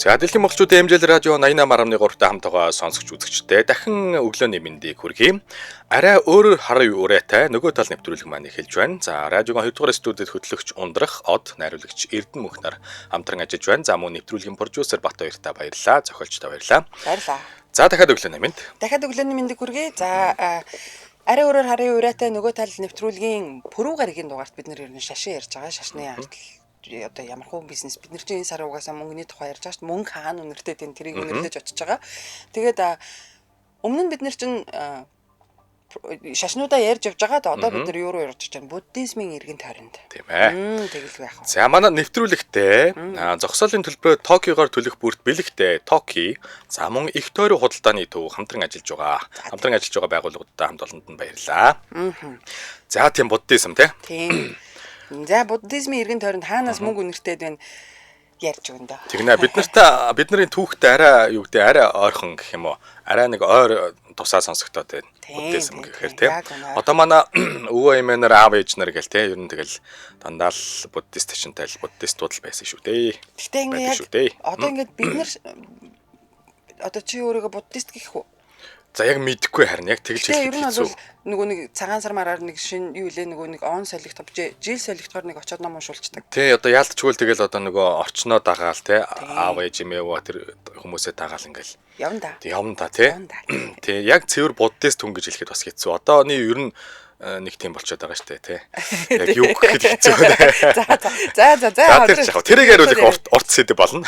За, дэлхийн монголчуудын MJL радио 88.3-тай хамт байгаа сонсогч үзэгчдээ дахин өглөөний мэндийг хүргэе. Арай өөрөөр хар урайтай нөгөө тал нэвтрүүлэг маань эхэлж байна. За, радиогийн 2 дугаар студид хөтлөгч Ундрах, Од, найруулагч Эрдэнэ мөнх нар хамтран ажиллаж байна. За, мөн нэвтрүүлгийн продюсер Бат хоёртаа баярлалаа. Зохиолчтой баярлалаа. Баярлалаа. За, дахиад өглөөний мэнд. Дахиад өглөөний мэндийг хүргэе. За, арай өөрөөр харын урайтай нөгөө тал нэвтрүүлгийн пүрэв гарагийн дугаарт бид нэр ер нь шашин ярьж байгаа. Шашны ардл одоо ямар хуу бизнес бид нар чинь энэ сарын угаасаа мөнгөний тухай ярьж байгаа шүү дээ. Мөнгө хаана үнэртэй тийм тэрийг үнэрлэж очиж байгаа. Тэгээд өмнө нь бид нар чинь шашнуудаа ярьж явж байгаа. Одоо бид нар юу руу ярьж байгаа? Буддизмын эргэн тойронд. Тийм ээ. Тэгэл байх. За, манай нэвтрүүлэгтээ зогсоолын төлбөрөө Токиогоор төлөх бүрт бэлэгтэй Токи, за мөн их тойрог худалдааны төв хамтран ажиллаж байгаа. Хамтран ажиллаж байгаа байгууллагуудтай хамт олонд нь баярлалаа. За, тийм буддизм тий. Тийм. За, буддизмын эргэн тойронд хаанаас мөнгө үнэртэй байна ярьж өгөн дөө. Тэгнэ бид нартай бидний түүхтэй арай юу гэдэг арай ойрхон гэх юм уу? Арай нэг ойр тусаа сонсогдоод байна. Буддизм гэхээр тий. Одоо манай өвөө эмээнэр аав ээж нар гэл тий ер нь тэгэл дандаа л буддист шашинтай л буддистууд л байсан шүү дээ. Гэтэ ингээ яг одоо ингээд бид нар одоо чи өөрийгөө буддист гэх үү? За, яг мэдэхгүй, харин яг тэгж хэлэх хэцүү. Ер нь бол нөгөө нэг цагаан сар мараар нэг шин юу лээ нөгөө нэг он солигдох жил солигдохоор нэг очоод ном уншуулцдаг. Тий, одоо яалтчгүй л тэгэл одоо нөгөө орчноо дагаал тий аав ээж эмээ өвөө тэр хүмүүсээ дагаал ингээл. Явна да. Явна да тий. Тий, яг цэвэр буддист хүн гэж хэлэхэд бас хэцүү. Одооны ер нь нэг тийм болчиход байгаа шүү дээ тий. Яг юу гэхэд хэцүү. За за за за. За, тэр яг тэрийг яриул их урт сэдэв болно.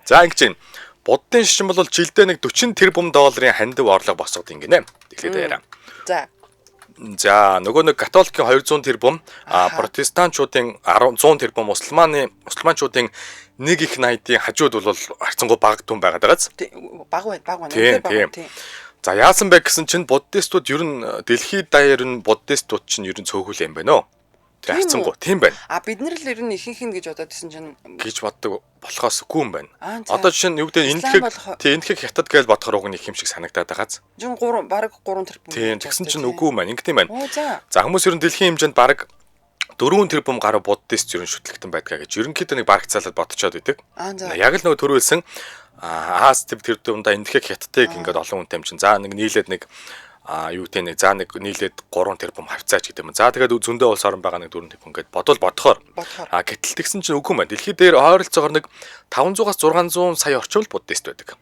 За, ингэж юм. Буддын шашин бол жилдээ нэг 40 тэрбум долларын хандив орлого босгодог юм гинэ. Тэгэхээр яриа. За. За, нөгөө нэг католикийн 200 тэрбум, протестантчуудын 100 тэрбум, мусульманчуудын нэг их 80-ийн хажууд бол харьцангуй бага түн байгаад байгааз. Бага байна, бага байна. Бага. Тийм. За, яасан бэ гэсэн чинь буддистууд ер нь дэлхийд даяар нь буддистууд чинь ер нь цөөхөл юм байна оо. Тэр харьцангуй тийм байна. А бид нар л ер нь ихэнх нь гэж бодоод исэн чинь гэж боддог болохоос үгүй юм байна. Одоо жишээ нь юу гэдэг энэхэг тий энэхэг хятад гэж бодохоор уг нь их юм шиг санагдаад байгааз. Жин 3 бараг 3 тэрбум. Тийм, тэгсэн чинь үгүй юм байна. Ингэт юм байна. За, хүмүүс ер нь дэлхийн хэмжээнд бараг 4 тэрбум гаруй буддист ер нь шүтлэгтэн байдгаа гэж ерөнхийдөө нэг барагцаалаад бодцоод байдаг. Яг л нөгөө төрүүлсэн Аз төв тэр дундаа энэхэг хятадыг ингээд олон хүнтэй юм чинь. За, нэг нийлээд нэг юу гэдэг нэг за нэг нийлээд 3 тэрбум хавцаач гэдэг юм. За, тэгээд зөндөө улс орон байгаа нэг 4 тэрбум ингээд бодвол бодохоор. Гэтэл тэгсэн чинь үгүй юм байна. Дэлхийд дээр ойролцоогоор нэг 500-аас 600 сая орчим л буддист байдаг.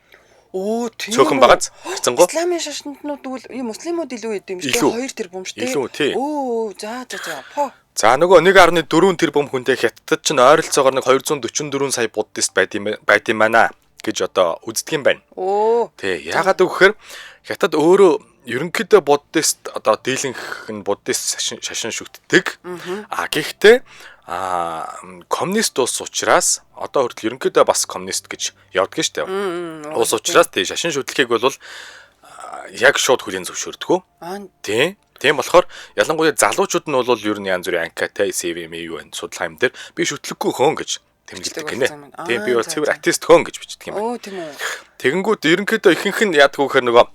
Өө, тийм. Цөөхөн багаз харьцангуй. Исламын шашинтнууд үл муслимууд илүү идэм юм шүү дээ. 2 тэрбум шүү дээ. Илүү тий. Өө, за за за. По. За, нөгөө 1.4 тэрбум хүнтэй хятадд чинь ойролцоогоор нэг 244 сая буддист байд юм байна гэж одоо үздэг юм байна. Өө. Тий, яагаад гэвэл хятад өөрөө ерөнхийдөө буддист одоо дийлэнх нь буддист шашин шүтдэг. А гэхдээ коммунист улс учраас одоо хүртэл ерөнхийдөө бас коммунист гэж явдаг шүү дээ. Улс учраас тий шашин шүтлэхийг бол яг шууд хүлийн зөвшөөрдөг. Тий. Тийм болохоор ялангуяа залуучууд нь бол ер нь янз бүрийн анкатай CV юу байна судалгаа юм дээр би шүтлэггүй хөөн гэж тэмдэглэдэг гинэ. Тийм, би бол цэвэр атеист хөөн гэж бичдэг юм байна. Өө, тийм үү. Тэгэнгүүт ерөнхийдөө ихэнх нь яадаг вэ гэхээр нөгөө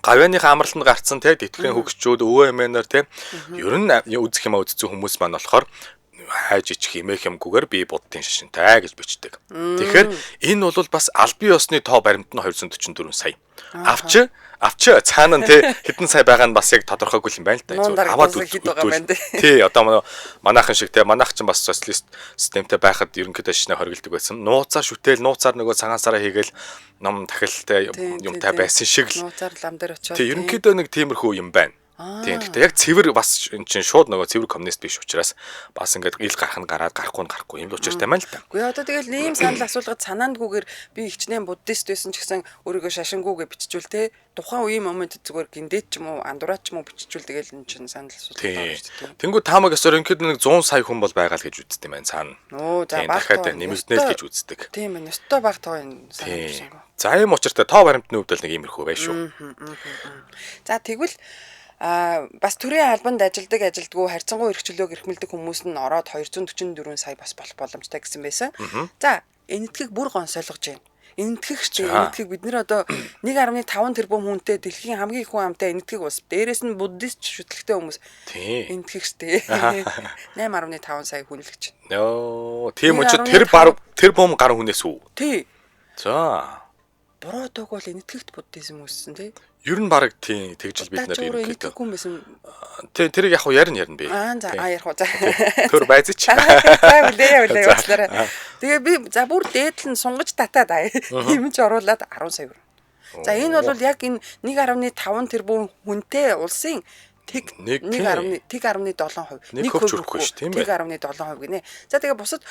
гавьяаныхаа амралтанд гарцсан те тэтгэврийн хөгжчүүд өвөө эмээнэр те ер нь үзэх юм үзсэн хүмүүс маань болохоор хайж ичих имэх юмгүйгээр би буддын шашинтай гэж бичдэг. Тэгэхээр энэ бол бас албан ёсны тоо баримт нь 244 сая. Авч цаана нь те хэдэн сая байгаа нь бас яг тодорхойгүй юм байна л да. Зүгээр аваад үзвэл тий одоо манайхан шиг те манайх чинь бас социалист системтэй байхад ерөнхийдөө шинэ хоригддаг байсан. Нууцаар шүтээл нууцаар нөгөө цагаан сараа хийгээл ном тахилтай юмтай байсан шиг л нууцаар лам дээр очиод тий ерөнхийдөө нэг тиймэрхүү юм байна. Тийм. Гэхдээ яг цэвэр бас эн чинь шууд нөгөө цэвэр коммунист биш учраас бас ингээд ил гарах нь гараад гарахгүй нь гарахгүй юм л учиртай маань л та. Үгүй одоо тэгэл ийм санал асуулгад санаандгүйгээр би хичнээн буддист байсан ч гэсэн өөрийгөө шашингүүгээ биччихвэл те тухайн үеийн момент зүгээр гиндээд ч юм уу андуураад ч юм уу биччихвэл тэгэл эн чинь санал асуулга байна шүү дээ. Тэнгүү таамаг ёсоор ерөнхийдөө нэг 100 сая хүн бол байгаа л гэж үздэг юм байна цаана. Оо за баг дахиад нэмэгдэнэ л гэж үздэг. Тийм ээ. Ёстой баг тоо энэ санал асуулга. За, ийм учиртай тоо баримтны хувьд л нэг иймэрхүү байх шүү. За, тэгвэл бас төрийн албанд ажилдаг ажилдгүй харьцангуй эрх чөлөөг эрхмэлдэг хүмүүс нь ороод 244 сая бас болох боломжтой гэсэн байсан. За, энэтхэг бүр гонсойлгож байна. Энэтхэг ч энэтхэг бид нэр одоо 1.5 тэрбум хүнтэй дэлхийн хамгийн их хүн амтай энэтхэг улс. Дээрээс нь буддист шүтлэгтэй хүмүүс. Энэтхэг штэ. 8.5 сая хүн л гэж. Йоо, тийм учраас тэр бараг тэрбум гаруй хүнээс үү? Тий. За. Буруу дууг бол энэтхэгт буддизм үүссэн тий. Ер нь баг тийм тэгжил бид нар ерөнхийдөө. Энэтхэг хүн байсан. Тий, тэрийг яг хуу ярина би. Аа за аа ярих уу за. Төр байзч. За үлээ үлээ уучлаарай. Тэгээ би за бүр дээдл нь сунгаж татаад хэмж оруулаад 10 сая өрнө. За энэ бол яг энэ 1.5 тэрбум хүнтэй улсын тэг 1.7%, 1% хүрэхгүй шүү тийм ээ. 1.7% гинэ. За тэгээ бусад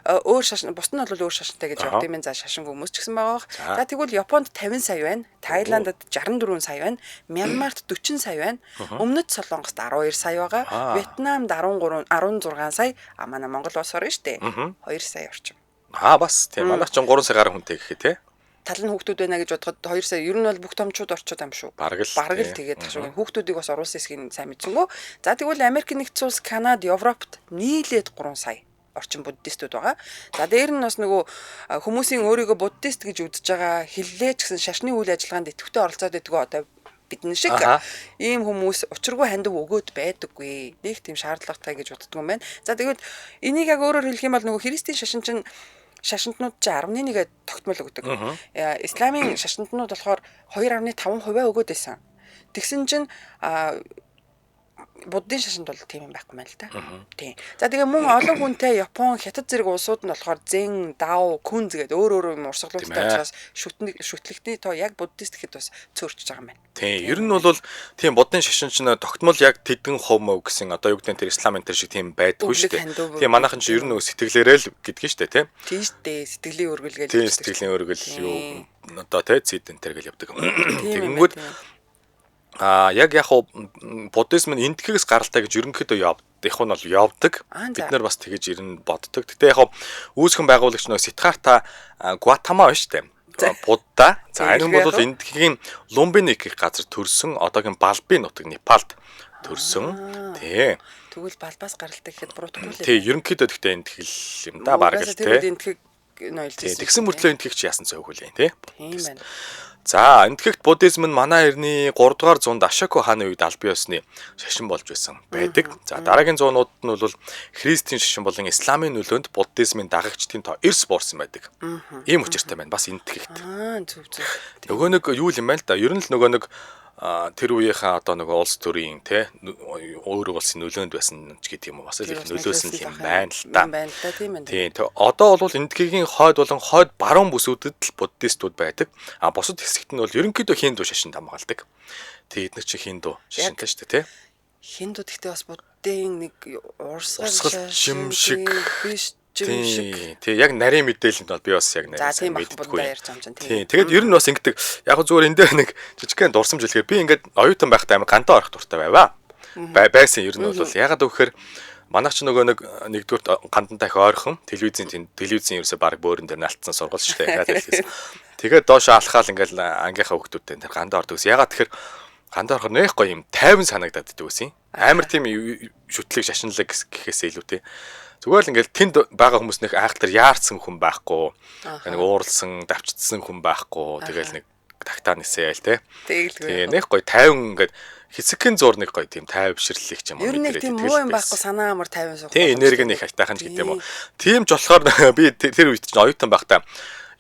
өөр шашин, бусд нь бол өөр шашинтай гэж явд юм. За шашингүй хүмүүс ч гэсэн байгаа бах. За тэгвэл Японд 50 сая байна, Таиландд 64 сая байна, Мянмарт 40 сая байна, Өмнөд Солонгост 12 сая байгаа, Вьетнамд 13 16 сая, а манай Монгол улс орно шүү дээ. 2 сая орчим. Аа бас тийм. Манайх ч 3 сая гаруй хүнтэй гэхээ тий. Тал нь хүүхдүүд байна гэж бодоход 2 сая ер нь бол бүх томчууд орчод юм шүү. Бараг л тэгээд тах шүү. Хүүхдүүдийг бас оруулсан хэсгийг сайн мэдсэнгүү. За тэгвэл Америк нэгдсэн улс, Канада, Европт нийлээд 3 сая орчим буддистүүд байгаа. За дээр нь бас нөгөө хүмүүсийн өөрийгөө буддист гэж үзэж байгаа хиллээ ч гэсэн шашны үйл ажиллагаанд идэвхтэй оролцоод байдгүй одоо бидний шиг ийм хүмүүс учиргүй хандив өгөөд байдаггүй. Нэг тийм шаардлагатай гэж боддгоо юм байна. За тэгвэл энийг яг өөрөөр хэлэх юм бол нөгөө христийн шашин чинь шашинтнууд чи 10.1-гээ тогтмол өгдөг. Исламын шашинтнууд болохоор 2.5% өгөөд байсан. Тэгсэн чинь буддын шашинд бол тийм юм байхгүй мэн л та. Тийм. За тэгээ мөн олон хүнтэй Япон, Хятад зэрэг улсууд нь болохоор зен, дао, күнз гэдэг өөр өөр юм урсгалуудтай учраас шүтлэгтний тоо яг буддист гэхэд бас цөөрчж байгаа юм байна. Тийм. Ер нь бол тийм буддын шашин чинь тогтмол яг тэдэн хувь мөв гэсэн одоо юу гэдэг нь тэр ислам энэ төр шиг тийм байдгүй шүү дээ. Тийм манайхан чинь ер нь сэтгэлээрээ л гэдгийг шүү дээ, тийм. Тийм шүү дээ. Сэтгэлийн өргөл гэж. Тийм сэтгэлийн өргөл юу одоо тий зэд энэ төр гэл явдаг. Тэгэнгүүт яг яг буддизм нь энтхэгээс гаралтай гэж ерөнхийдөө явдаг нь бол явдаг. Бид нар бас тэгэж ер нь боддог. Гэтэ яг үүсгэн байгуулагч нөө Сиддхартха Гуатама байна шүү дээ. Будда. За энэ нь бол энтхэгийн Лумбини гэх газар төрсөн, одоогийн Балбын нутаг Непалд төрсөн. Тий. Тэгвэл Балбаас гаралтай гэхэд буруудахгүй л. Тий, ерөнхийдөө гэхдээ энтхэл юм да бараг л тий. Тэр энтхэг ноёлж байсан. Тэгсэн мөртлөө энтхэг чи яасан цөөхөлээ тий. Тийм байна. За, энэтхэгт буддизм нь манай эртний 3 дугаар зуунд Ашока хааны үед аль бие усны шашин болж байсан байдаг. За, дараагийн зуунууд нь бол христийн шашин болон исламын нөлөөнд буддизмын дагагчдын тоо эрс буурсан байдаг. Ийм учиртай байна бас энэтхэгт. Аа, зөв зөв. Нөгөө нэг юу юм бэ л да? Ер нь л нөгөө нэг тэр үеийнхээ одоо нөгөө улс төрийн те өөр улсын нөлөөнд байсан ч гэдэг юм уу бас л их нөлөөсөн юм байна л та. Байна л да, тийм байна. Тийм. Одоо бол энэтхэгийн хойд болон хойд баруун бүсүүдэд л буддистууд байдаг. А бусад хэсэгт нь бол ерөнхийдөө хиндүү шашинд хамгаалдаг. Тэг эдгээр чи хиндүү шашинтай шүү дээ, тий. Хиндүү гэхдээ бас буддын нэг урсгал шим шиг биш. Тий, яг нарийн мэдээлэлд бол би бас яг нарийн мэддэггүй. Тий, тэгээд ер нь бас ингэдэг. Яг зүгээр энэ дээр нэг жижигхэн дурсамж хэлэхээр би ингээд оюутан байхдаа амар гандаа орох дуртай байваа. Байсан ер нь бол ягаад гэвэл манайх ч нөгөө нэг нэгдүгürt гандантай их ойрхон телевизийн телевизийн ерөөсөө баг бөөрөн дээр налтсан сургууль шүү дээ. Тэгээд доошоо алхаал ингээд ангийнхаа хүүхдүүдтэй тэр гандаа ордог гэсэн. Ягаад тэгэхээр гандаа орохоор нэх гоё юм тайван санагдаад идэв гэсэн. Амар тийм шүтлэг шашинлаг гэхээсээ илүү тий. Зүгээр л ингээл тэнд байгаа хүмүүс нэг айхтар яарсан хүн байхгүй. Нэг ууралсан, давчдсан хүн байхгүй. Тэгэл нэг тагтаа нисээл те. Тэгэлгүй. Нэг гоё тайван ингээд хэсэгхэн зур нэг гоё тийм тайвширлыг ч юм уу мэдрээд. Ер нь нэг тийм муу юм байхгүй санаа амар тайван суух. Тийм энерги нэг хайтайхан ч гэдэг юм уу. Тийм ч болохоор би тэр үед чинь оюутан байхдаа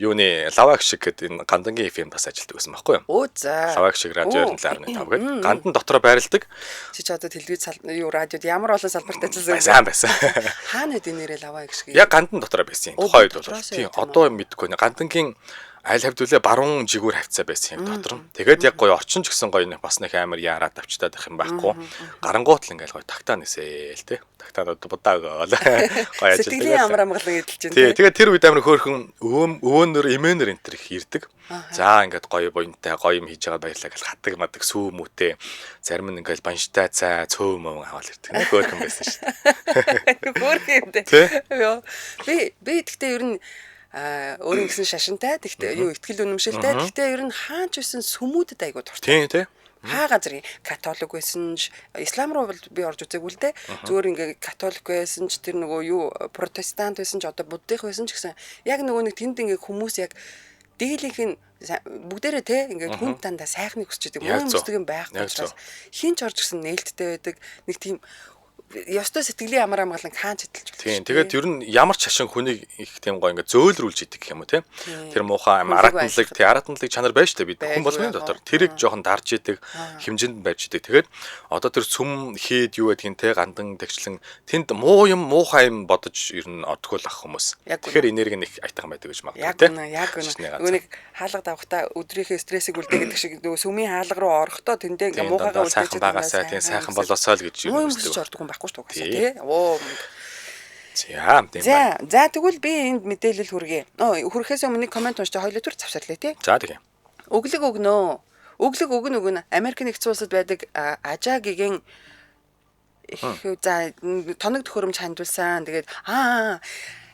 юуны лаваг шиг гэдэг энэ гандангийн FM бас ажилладаг байсан байхгүй юу? Өө за. Лаваг шиг радио 97.5 гэдэг. Гандан дотроо байрладаг. Чи ч одоо телевиз юу радиод ямар олон салбарт ажилласан юм бэ? Сайн байсан. Хаана хэд нэрээ лаваг шиг? Яг гандан дотроо байсан юм. Тухайн үед бол. Тийм одоо мэдгүй нэ. Гандангийн аль хавьд үлээ баруун жигүүр хавцаа байсан юм дотор. Тэгээд яг гоё орчин ч гэсэн гоё бас нэг амар яарад авчтаад байх юм байхгүй. Гарангуут л ингээл гоё тагтаа нисээл те. Тагтаанууд будаа өгөөл. Гоё ажилладаг. Сэтгэлийн амар амгалан эдэлж байна. Тий. Тэгээд тэр үед амар хөөрхөн өвөөнөр эмээнэр энэ төр их ирдэг. За ингээд гоё буянтай гоё юм хийж байгаа баярлаа гэл хадаг мадаг сүү мүтэй. Зарим нь ингээл банштай цай цөө мөн аваад ирдэг. Нэг хөөрхөн байсан шүү дээ. Хөөрхөн юм дээ. Йоо. Би тэгтээ ер нь өөрийн гэсэн шашинтай, тэгтээ юу итгэл үнэмшилтэй, тэгтээ ер нь хаан ч байсан сүмүүдэд айгуу дуртай. Тийм тий. Хаа газар католик байсан ч ислам руу бол би орж үзээгүй л дээ. Зүгээр ингээ католик байсан ч тэр нөгөө юу протестант байсан ч одоо буддих байсан ч гэсэн яг нөгөө нэг тэнд ингээ хүмүүс яг дийлийнх нь бүгдээрээ те ингээд хүн дандаа сайхныг хүсч идэг. Муу юм хүсдэг юм байхгүй учраас хин ч орж гисэн нээлттэй байдаг. Нэг тийм Ёстой сэтгэлийн амар амгалан хаан чидэлж болох. Тийм. Тэгээд ер нь ямар ч шашин хүнийг их тийм гоё ингээ зөөлрүүлж идэг гэх юм уу, тийм. Тэр муухай аратанлаг, тий, аратанлаг чанар байж тээ бид хүн болгоны дотор. Тэрийг жоохон дарж идэг, хэмжээнд барьж идэг. Тэгээд одоо тэр сүм хийд юу гэдгийг те гандан тэгчлэн тэнд муу юм, муухай юм бодож ер нь одгоол ах хүмүүс. Тэгэхээр энерги нь их аятайхан байдаг гэж магадгүй те. Яг үнэ. Нөгөө нэг хаалга давхтаа өдрийнхээ стрессийг үлдээ гэдэг шиг нөгөө сүмийн хаалга руу орохдоо тэндээ ингээ муухайгаа үлдээж байгаасай, тийм, сайхан болоосоо л гэж юм хүсэж ордог юм байхгүй шүү дээ, тий. Оо. За, тийм байна. За, тэгвэл би энд мэдээлэл хүргэе. Хүрэхээс өмнө нэг коммент уншиж хоёулаа төр завсарлаа, тий. За, тэгээ. Өглөг өгнөө. Өглөг өгнө өгнө. Америк нэгдсэн улсад байдаг Ажаа гигэн их за тоног төхөөрөмж хандуулсан. Тэгээд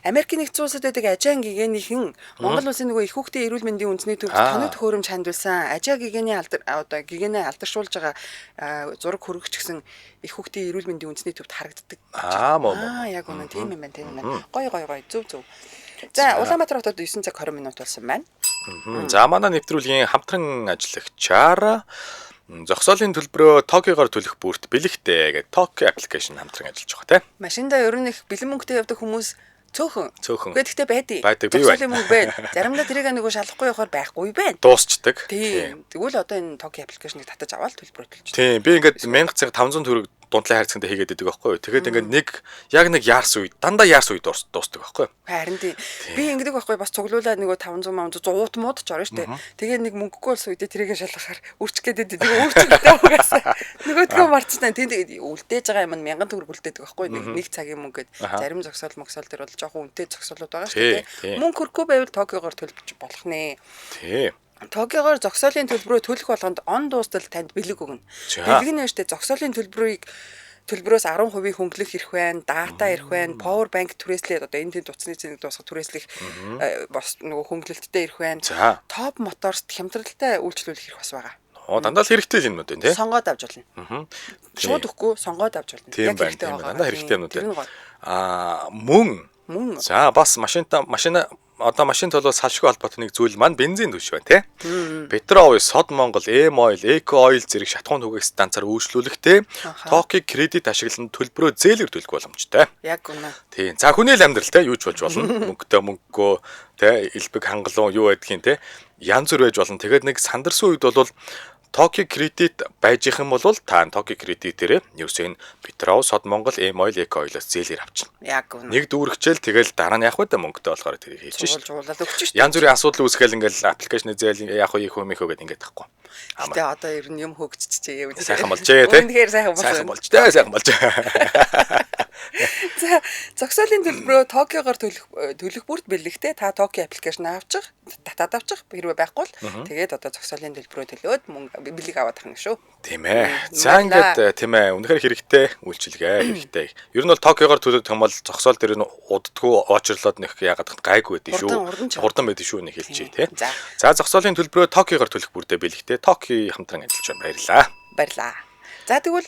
Америкийн нэгдсэн улсад байдаг Ажаан гэгээнийхэн Монгол улсын нөгөө их хүүхдийн эрүүл мэндийн үндэсний төвд тоног төхөөрөмж хандуулсан. Ажаа гэгээний алдар одоо гэгээнээ алдаршуулж байгаа зураг хөргөч гэсэн их хүүхдийн эрүүл мэндийн үндэсний төвд харагддаг. Аа, яг үнэн тийм юм байна, тийм юм байна. Гоё гоё гоё, зөв зөв. За, Улаанбаатар хотод 9 цаг 20 минут болсон байна. За, манай нэвтрүүлгийн хамтран ажиллагчаар зогсоолын төлбөрөө Токиогоор төлөх бүрт бэлэгтэй гэдэг Tokyo application хамтран ажиллаж байгаа, тийм. Машиндаа ер нь их бэлэн мөнгөтэй явдаг хүмүүс цөөхөн. Гэхдээ байдیں۔ Байдаг, бий байна. Мөнгө байна. Заримдаа тэрийг нөгөө шалахгүй явахаар байхгүй байна. Дуусчдаг. Тийм. Тэгвэл одоо энэ Tokyo application-ыг татаж аваад төлбөрөө төлж. Тийм. Би ингээд 1500 төгрөг дундлын хайрцагт хийгээд идэг байхгүй юу. Тэгээд ингээд нэг яг нэг яарс үе, дандаа яарс үе дуустдаг байхгүй юу. Харин тийм. Би ингэдэг байхгүй, бас цуглуулаад нөгөө 500 500 100 мууд ч орно шүү дээ. Тэгээд нэг мөнгөгүй болсон үедээ тэрийг шалгахаар үрчих гээд идэг. Үрчихтэй угаасаа. Нөгөөдгөө марцсан. Тэнд үлдээж байгаа юм нь 1000 төгрөг үлдээдэг байхгүй юу. Нэг цагийн мөнгө гээд зарим зогсоол могсоол дээр бол жоохон үнэтэй зогсоолууд байгаа шүү дээ. Мөнгө хөрөхгүй байвал Токиогоор төлж болох нэ. Тийм. Токиогоор зогсоолын төлбөрөө төлөх болгонд он дуустал танд бэлэг өгнө. Бэлэг нь штэ зогсоолын төлбөрөөс 10% хөнгөлөх эрх байна, дата эрх байна, power bank түрээслээд одоо энэ тэнд утасны цэнийг дуусгах түрээслэх бас нөгөө хөнгөлөлттэй эрх байна. Топ моторст хямдралтай үйлчлүүлэх эрх бас байгаа. Дандаа л хэрэгтэй юмнууд байна, тий. Сонгоод авч болно. Шууд өгөхгүй сонгоод авч болно. Яг хэрэгтэй байгаа. Дандаа хэрэгтэй юмнууд байна. Аа, мөн. За, бас машина одоо машин толгой салшгүй холбоотой нэг зүйл маань бензин түвш байна, тий. Петро Oil, Сод Монгол, M Oil, Eco Oil зэрэг шатхуун түгээх станцаар үйлчлүүлэхтэй Tokyo кредит ашиглан төлбөрөө зээлээр төлөх боломжтой. Яг үнэ. Тийм. За, хүний л амьдрал, тий, юу ч болж болно. Мөнгөтэй мөнгөгүй, тий, элбэг хангалуун юу байдгийг, тий, янз бүр байж болно. Тэгээд нэг сандарсан үед бол Tokyo кредит байж их юм бол та Tokyo кредитээрээ ерөөсөө энэ Петро, Сод Монгол, M Oil, Eco Oil-оос зээлээр авчна. Яг үнэ. Нэг дүүрэгчээл тэгэл дараа нь яах вэ дэ мөнгөтэй болохоор тэрийг хийж шин. Жуулаад өгч шин. Янз бүрийн асуудал үүсгээл ингээл аппликейшны зээл яах вэ, их юм их гэдэг ингээд тахгүй. Гэтэ одоо ер нь юм хөгжчихжээ. Сайхан болжээ, тий. Үнэхээр сайхан болсон. Сайхан болж тий, сайхан болж. За, зогсоолын төлбөрөө Токиогоор төлөх бүрт бэлэгтэй та Tokyo application авчих, татаад авчих хэрвээ байхгүй бол тэгээд одоо зогсоолын төлбөрөө төлөөд мөнгө бэлэг аваад тахна шүү. Тийм ээ. За, ингээд тийм ээ, үнэхээр хэрэгтэй үйлчилгээ хэрэгтэй. Ер нь бол Токиогоор төлөх юм бол зогсоол дээр нь уддгүй очрлоод нөх яагаад гайгүй байдэн шүү. Хурдан байдэн шүү нэг хэлчихье, тий. За, зогсоолын төлбөрөө Токиогоор төлөх бүрдээ бэлэгтэй Tokyo хамтран ажиллаж байна. Баярлалаа. Баярлалаа. За, тэгвэл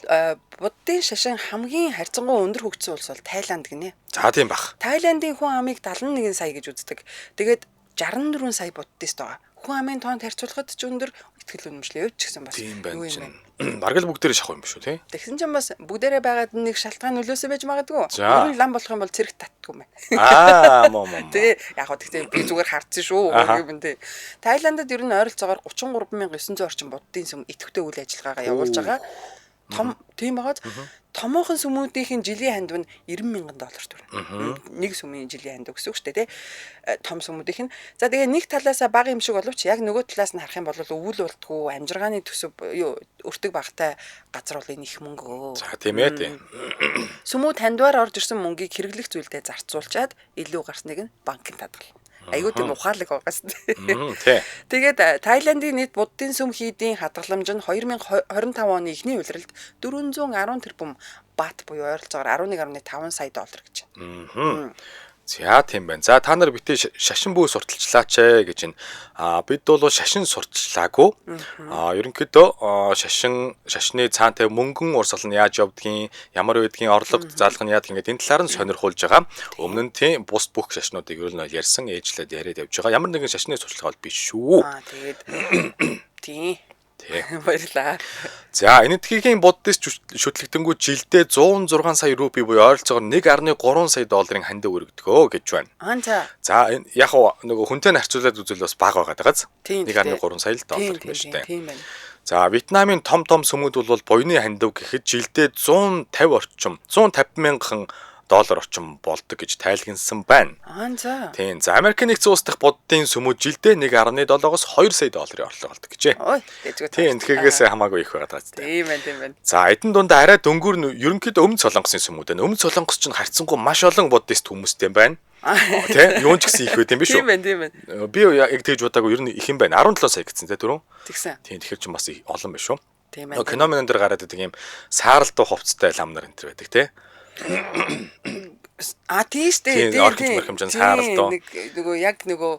буддын шашин хамгийн харьцангуй өндөр хөгжсөн улс бол Тайланд гинэ. За, тийм бах. Тайландын хүн амыг 71 сая гэж үздэг. Тэгээд 64 сая буддист байгаа. Хүн амын тоонд харьцуулахад ч өндөр, итгэл үнэмшлийн хувьд ч гэсэн бас юу юм бэ? Бараг л бүгдээрээ шахуу юм биш үү, тий? Тэгсэн чинь бас бүгдээрээ байгаад нэг шалтгаан нөлөөсөө байж магадгүй. Ер нь лам болох юм бол цэрэг татдгүй юм байна. Аа, мó мó. Тий, яг хөө тэгтээ би зүгээр хардсан шүү. Юм тий. Тайландд ер нь ойролцоогоор 33,900 орчим буддын сүм идэвхтэй үйл ажиллагаагаа явуулж байгаа. Том тийм байгааз томоохон сүмүүдийн жилийн хандив нь $90,000 төрнө. Нэг сүмийн жилийн хандив гэсэн үг шүү дээ, тий. Том сүмүүдийнх нь. За, тэгээ нэг талаасаа бага юм шиг боловч яг нөгөө талаас нь харах юм бол өвөл болтгоо, амжиргааны төсөв юу өртөг багтай газар бол энэ их мөнгө. За, тийм ээ, тийм. Сүмүүд хандваар орж ирсэн мөнгийг хэрэглэх зүйлдээ зарцуулчаад илүү гарсныг нь банкнд хадгална. Айгуу тийм ухаалаг байгаас. Тий. Тэгээд Тайландын нийт буддын сүм хийдийн хадгаламж нь 2025 оны эхний улиралд 410 тэрбум бат буюу ойролцоогоор 11.5 сая доллар гэж. За, тийм байна. За, та нар битээ шашин бүү сурталчлаач ээ гэж энэ. Бид бол шашин сурталчлаагүй. Ерөнхийдөө шашны цаантай мөнгөн урсгал нь яаж явдгийг, ямар байдгийг, орлого заалга нь яадаг ингээд энэ талаар нь сонирхуулж байгаа. Өмнө нь тийм бус бүх шашнуудыг ер нь ярьсан, ээжлээд яриад явж байгаа. Ямар нэгэн шашны сурталчилгаа бол биш шүү. Тэгээд тийм. Тий. Баярлаа. За, Энэтхэгийн буддист шүтлэгдэнгүү жилдээ 106 сая рупий буюу ойролцоогоор 1.3 сая долларын хандив өргөдгөө гэж байна. Аа за. За, яг нөгөө хүнтэй нь харьцуулаад үзвэл бас бага байгаа даа. 1.3 сая л доллар юм байна шүү дээ. Тийм байна. За, Вьетнамын том том сүмүүд бол буяны хандив гэхэд жилдээ 150 орчим 150 мянган доллар орчим болдог гэж тайлгнасан байна. Аа за. Тийм. За, Америкийн нэгдсэн улс дахь буддын сүмүүд жилдээ 1.7-оос 2 сая долларын орлого олдог гэжээ. Ой, дэжгүй. Тийм, энэхээс хамаагүй их байгаа даа. Тийм байна, тийм байна. За, эдэн дунд арай дөнгөр нь ерөнхийдөө Өмнөд Солонгосын сүмүүд байна. Өмнөд Солонгос ч харьцангуй маш олон буддист хүмүүстэй байна. Тэ? Юун ч гэсэн их байт юм биш үү? Тийм байна, тийм байна. Би яг тэгж бодоагүй, ер нь их юм байна. 17 сая гэсэн тэ түрүүн. Тэгсэн. Тийм, тэгэхээр ч бас олон биш үү? Тийм байна. Кино минь дээр гараад идэг юм саарал дуу хувцастай лам нар энэ төр байдаг тэ. А тийм шүү дээ. Тийм, орхиж морхимжин саарал дуу. Нэг нөгөө яг нөгөө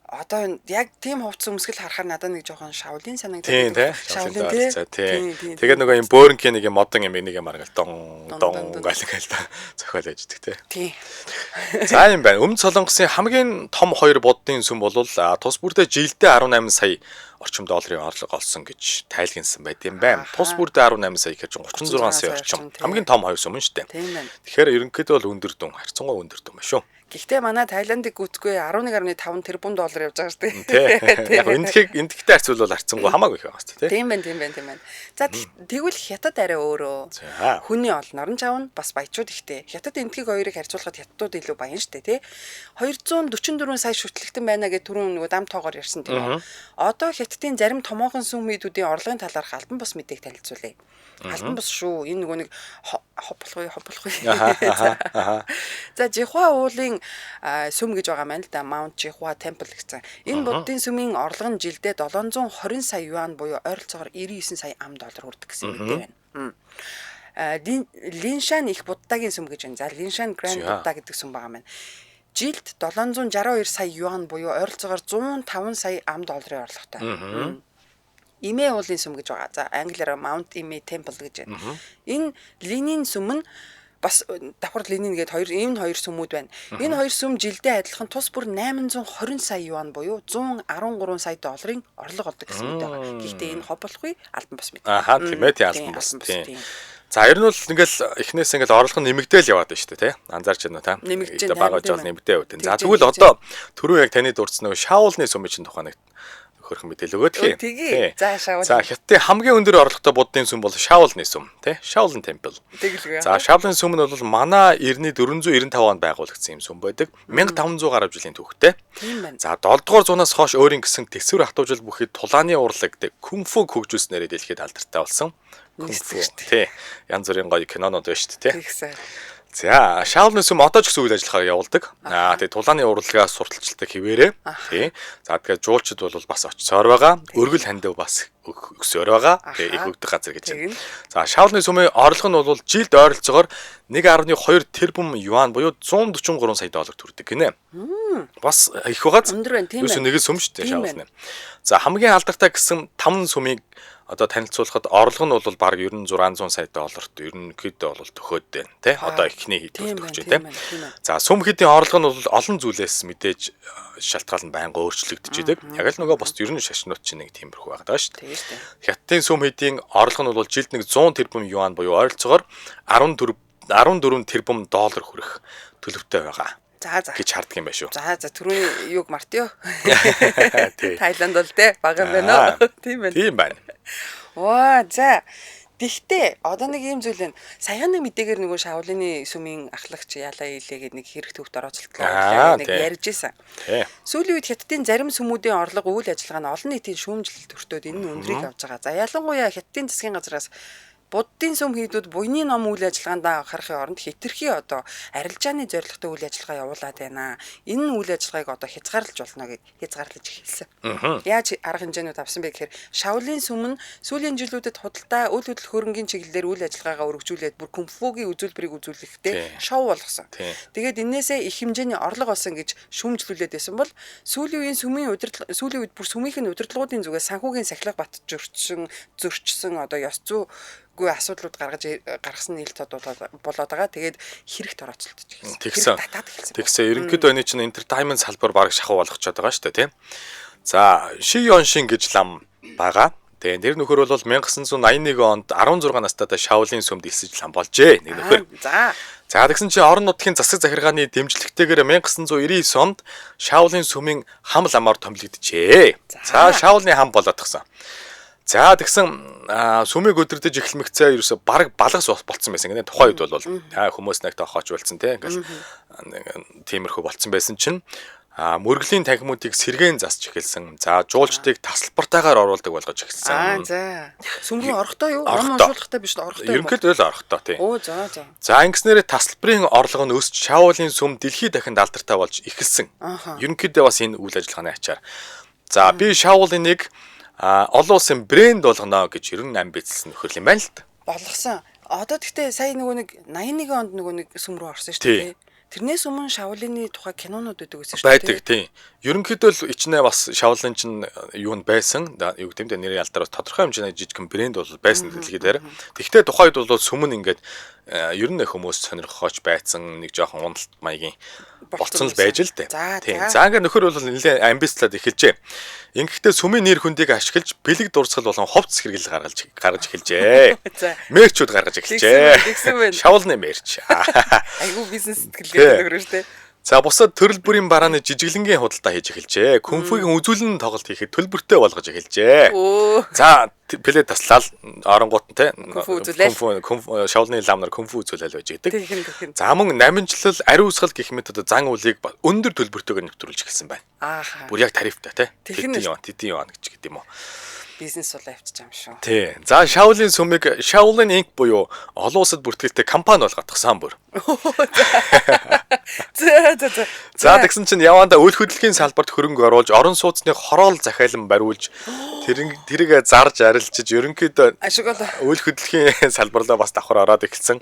одоо яг тийм хувцас өмсгөл харахаар надад нэг жоохон шавлын санагдаад. Тийм тий. Шавлын тий. Тийм. Тэгээд нөгөө юм бөөрөнхийн нэг юм модон юм нэг юм аргал дон дон гал гал зохиол ээждэг тий. Тийм. За юм байна. Өмнөд Солонгосын хамгийн том хоёр буддын сүм бол тус бүрдээ жилдээ 18 сая орчим долларын орлого олсон гэж тайлгнасан байт юм байна. Тус бүрдээ 18 сая гэхээр 36 сая орчим. Хамгийн том хоёр сүм нь шүү дээ. Тийм байна. Тэгэхээр ерөнхийдөө бол өндөр дүн, харьцангуй өндөр дүн байна шүү. Гэхдээ манай Таиландыг гүцэхгүй 11.5 тэрбум доллар явж байгаа шүү дээ. Яг энэхтэй харьцуулбал харьцангуй хамаагүй их байгаа шүү дээ. Тийм байна, тийм байна, тийм байна. За тэгвэл Хятад арай өөрөө. Хүний олноор нь чавна, бас баячууд ихтэй. Хятад энэтхэг хоёрыг харьцуулахад хятадууд илүү баян шүү дээ, тий. 244 сая шүтлэгтэн байна гэх түрүүн нөгөө дам тоогоор ярьсан тийм үү. Одоо Хятадын зарим томоохон сүмүүдийн орлогын талаарх албан бус мэдээг танилцуулъя. Албан бус шүү. Энэ нөгөө нэг хоп болох уу, хоп болох уу. За, Жихуа уулын сүм гэж байгаа маань л да, Mount Jihua Temple гэсэн. Энэ буддын сүмийн орлого нь жилдээ 720 сая юан буюу ойролцоогоор 99 сая ам доллар хүрдэг гэсэн мэдээ байна. Линшан их буддагийн сүм гэж байна. За, Линшан Grand Buddha гэдэг сүм байгаа маань. Жилд 762 сая юан буюу ойролцоогоор 105 сая ам долларын орлоготой. Имэ уулын сүм гэж байгаа. За, англиар Mount Ime Temple гэж байна. Энэ Ленин сүм нь бас давхар Ленин гээд хоёр ийм хоёр сүмүүд байна. Энэ хоёр сүм жилдээ адилхан тус бүр 820 сая юан буюу 113 сая долларын орлого олдог гэсэн үг байгаа. Гэхдээ энэ хоб болохгүй, албан бус мэд. Аха, тийм ээ, тийм албан бус. Тийм. За, ер нь бол ингээл эхнээс ингээл орлого нь нэмэгдээл яваад байна шүү дээ, тий. Анзаарч байна уу та? Нэмэгдэж байна. Бага жол нэмэгдээ яваад байна. За, тэгвэл одоо түрүү яг таны дурдсан нөгөө Шаолны сүмийн чинь тухай нэг хөрхөн мэдээлэл өгөөд хий. За, Шаолн. За, Хятадын хамгийн өндөр орлоготой буддын сүм бол Шаолны сүм, тий? Шаолн Temple. Тэгэлгүй. За, Шаолны сүм нь бол манай эртний 495 онд байгуулагдсан юм сүм байдаг. 1500 гаруй жилийн түүхтэй. Тийм байна. За, 7 дугаар зуунаас хойш өөрийн гэсэн төсвөр хатуужил бүхий тулааны урлаг кунг-фуг хөгжүүлснээрээ дэлхийд алдартай болсон. Кунг-фу. Тий. Янз бүрийн гоё кинонууд байна шүү дээ, тий. Тэгсэн. За, Шаолны сүм одоо ч гэсэн үйл ажиллагаа явуулдаг. Аа, тэгээ тулааны урлагаа сурталчилдаг хэвээрээ. Тий. За, тэгээд жуулчид бол бас очсоор байгаа. Өргөл хандив бас өксөөр байгаа. Тэгээ их өгдөг газар гэж байна. За, Шаолны сүмийн орлого нь бол жилд ойролцоогоор 1.2 тэрбум юан буюу 143 сая доллар төрдөг гинэ. Бас их байгааз. Өндөр байна, тийм ээ. Нэг сүм шүү дээ Шаолны. За, хамгийн алдартай гэсэн 5 сүмийг одоо танилцуулахад орлого нь бол бараг 9600 сая долларт ерөнхийдөө бол төхөөд байна тий. Одоо эхний хэд төгсөж байна тий. За, сүм хэдийн орлого нь бол олон зүйлээс мэдээж шалтгаалan байнга өөрчлөгдөж идэг. Яг л нөгөө бус ер нь шашнууд чинь нэг тиймэрхүү байгаа даа шүү дээ. Хятадын сүм хэдийн орлого нь бол жилд нэг 100 тэрбум юан буюу ойролцоогоор 14 тэрбум доллар хүрэх төлөвтэй байгаа. За за гэж харддаг юм байна шүү. За за, түрүүний юуг мартъё. Тий. Таиланд бол те бага юм байна уу? Тийм байна. Тийм байна. Ваа, за. Тэгтээ одоо нэг юм зүйл байна. Саяхан нэг мэдээгээр нөгөө Шаолины сүмийн ахлагч ялаа илээгээд нэг хэрэг төвт орооцолтлоо нэг ярьж исэн. Сүүлийн үед Хятадын зарим сүмүүдийн орлого үйл ажиллагаа нь олон нийтийн шүүмжлэлт өртөөд энэ нь өндрийг авч байгаа. За, ялангуяа Хятадын засгийн газраас буддын сүм хийдүүд буйны ном үйл ажиллагаанд анхаарахын оронд хэтэрхий одоо арилжааны зорилготой үйл ажиллагаа явуулаад байна. Энэ үйл ажиллагааг одоо хязгаарлаж болно гэд хязгаарлаж эхэлсэн. Яаж арга хэмжээнүүд авсан бэ гэхээр Шаолын сүм нь сүүлийн жилүүдэд худалдаа үйл хөдлөх хөрөнгийн чиглэлээр үйл ажиллагаагаа өргөжүүлээд бүр кунг-фугийн үзүүлбэрийг үзүүлэхдээ шоу болгосон. Тэгээд энээсээ их хэмжээний орлого олсон гэж шүүмжлүүлээд байсан бол сүүлийн үеийн сүмийн удирдлага сүүлийн үед бүр сүмийнх нь удирдлагуудын зүгээс санхүүгийн сахилга бат зөрчсөн одоо ёс зүй гүй асуудлууд гаргасан нийл тод болоод байгаа. Тэгээд хэрэгт орооцолдож эхэлсэн. Тэгсэн. Татаад эхэлсэн. Тэгсэн. Ерөнхийдөө энэ чинь entertainment салбар бараг шахуу болгочоод байгаа шүү дээ, тийм. За, Ши Йоншин гэж лам байгаа. Тэгээ тэр нөхөр бол 1981 онд 16 настайдаа Шаолын сүмд элсэж лам болжээ. Нэг нөхөр. За. За тэгсэн чинь орон нутгийн засаг захиргааны дэмжлэгтэйгээр 1999 онд Шаолын сүмийн хам ламаар томилогджээ. За Шаолны хам болоод тгсан. За тэгсэн сүмийг өдөрдөж эхлэмэгцээ ерөөсө бараг балгас болцсон байсан гэнэ. Тухайн үед бол хүмүүс нэг тоохооч болцсон те. Ингээл тиймэрхүү болцсон байсан чинь мөргөлийн танхимуудыг сэргээн засч эхэлсэн. За жуулчдыг тасалбартаагаар оруулдаг болгож эхэлсэн. За. Сүм рүү орохдоо юу? Ном уншуулгатай биш орохдоо юм. Ерөнхийдөө л орохдоо тий. Оо за за. За ингэснээрээ тасалбарын орлого нь өсч Шаолын сүм дэлхийд дахинд алдартай болж эхэлсэн. Ерөнхийдөө бас энэ үйл ажиллагааны ачаар. За би Шаолыныг олон улсын брэнд болгоно гэж 98 бэлдсэн нөхөр юм байна л да. Болгосон. Одоо тэгтээ сая нөгөө нэг 81 онд нөгөө нэг сүм рүү орсон шүү дээ. Тэрнээс өмнө Шаолины тухай кинонууд байдаг байсан шүү дээ. Байдаг тийм. Ерөнхийдөө л ичнэ бас Шаолин чинь юу нь байсан. Юу гэдэг юм бэ? Нэрийн алдараа тодорхой хэмжээний жижигхэн брэнд бол байсан дэлхий дээр. Тэгэхдээ тухайн үед бол сүм нь ингээд ер нь хүмүүс сонирхохооч байцсан нэг жоохон уналт маягийн болцсон л байж л дээ. Тийм. За ингээд нөхөр бол нэлээд амбицлаад эхэлжээ. Ингэхдээ сүмийн нэр хүндийг ашиглаж бэлэг дурсгал болон хувцас хэрэглэл гаргаж эхэлжээ. Мерчүүд гаргаж эхэлжээ. Шавлны мерч. Айгу бизнес сэтгэлгээ нөхөр шүү дээ. За бусад төрөл бүрийн барааны жижиглэнгийн худалдаа хийж эхэлжээ. Кунфугийн үзүүлэн тоглолт хийхэд төлбөртэй болгож эхэлжээ. За плей таслал оронгууд нь те кунфу шавлны лам нар кунфу үзүүлэл байж гэдэг. За мөн наминчлал, ариусгал гэх мэт одоо зан үлийг өндөр төлбөртэйгээр нэвтрүүлж эхэлсэн байна. Бүр яг тарифтай те. Тэдэн юан гэж гэдэг юм уу. Бизнес сулаа явчих юм шүү. Тий. За Шаолын сүмийг Shaolin Inc буюу олон улсад бүртгэлтэй компани болгоодгсан бүр. За за за. За тэгсэн чинь явандаа үйл хөдлөлийн салбарт хөрөнгө оруулж орон сууцны хороол захиалан бариулж тэрийг зарж арилжиж ерөнхийдөө үйл хөдлөлийн салбарлаа бас давхар ороод эхэлсэн.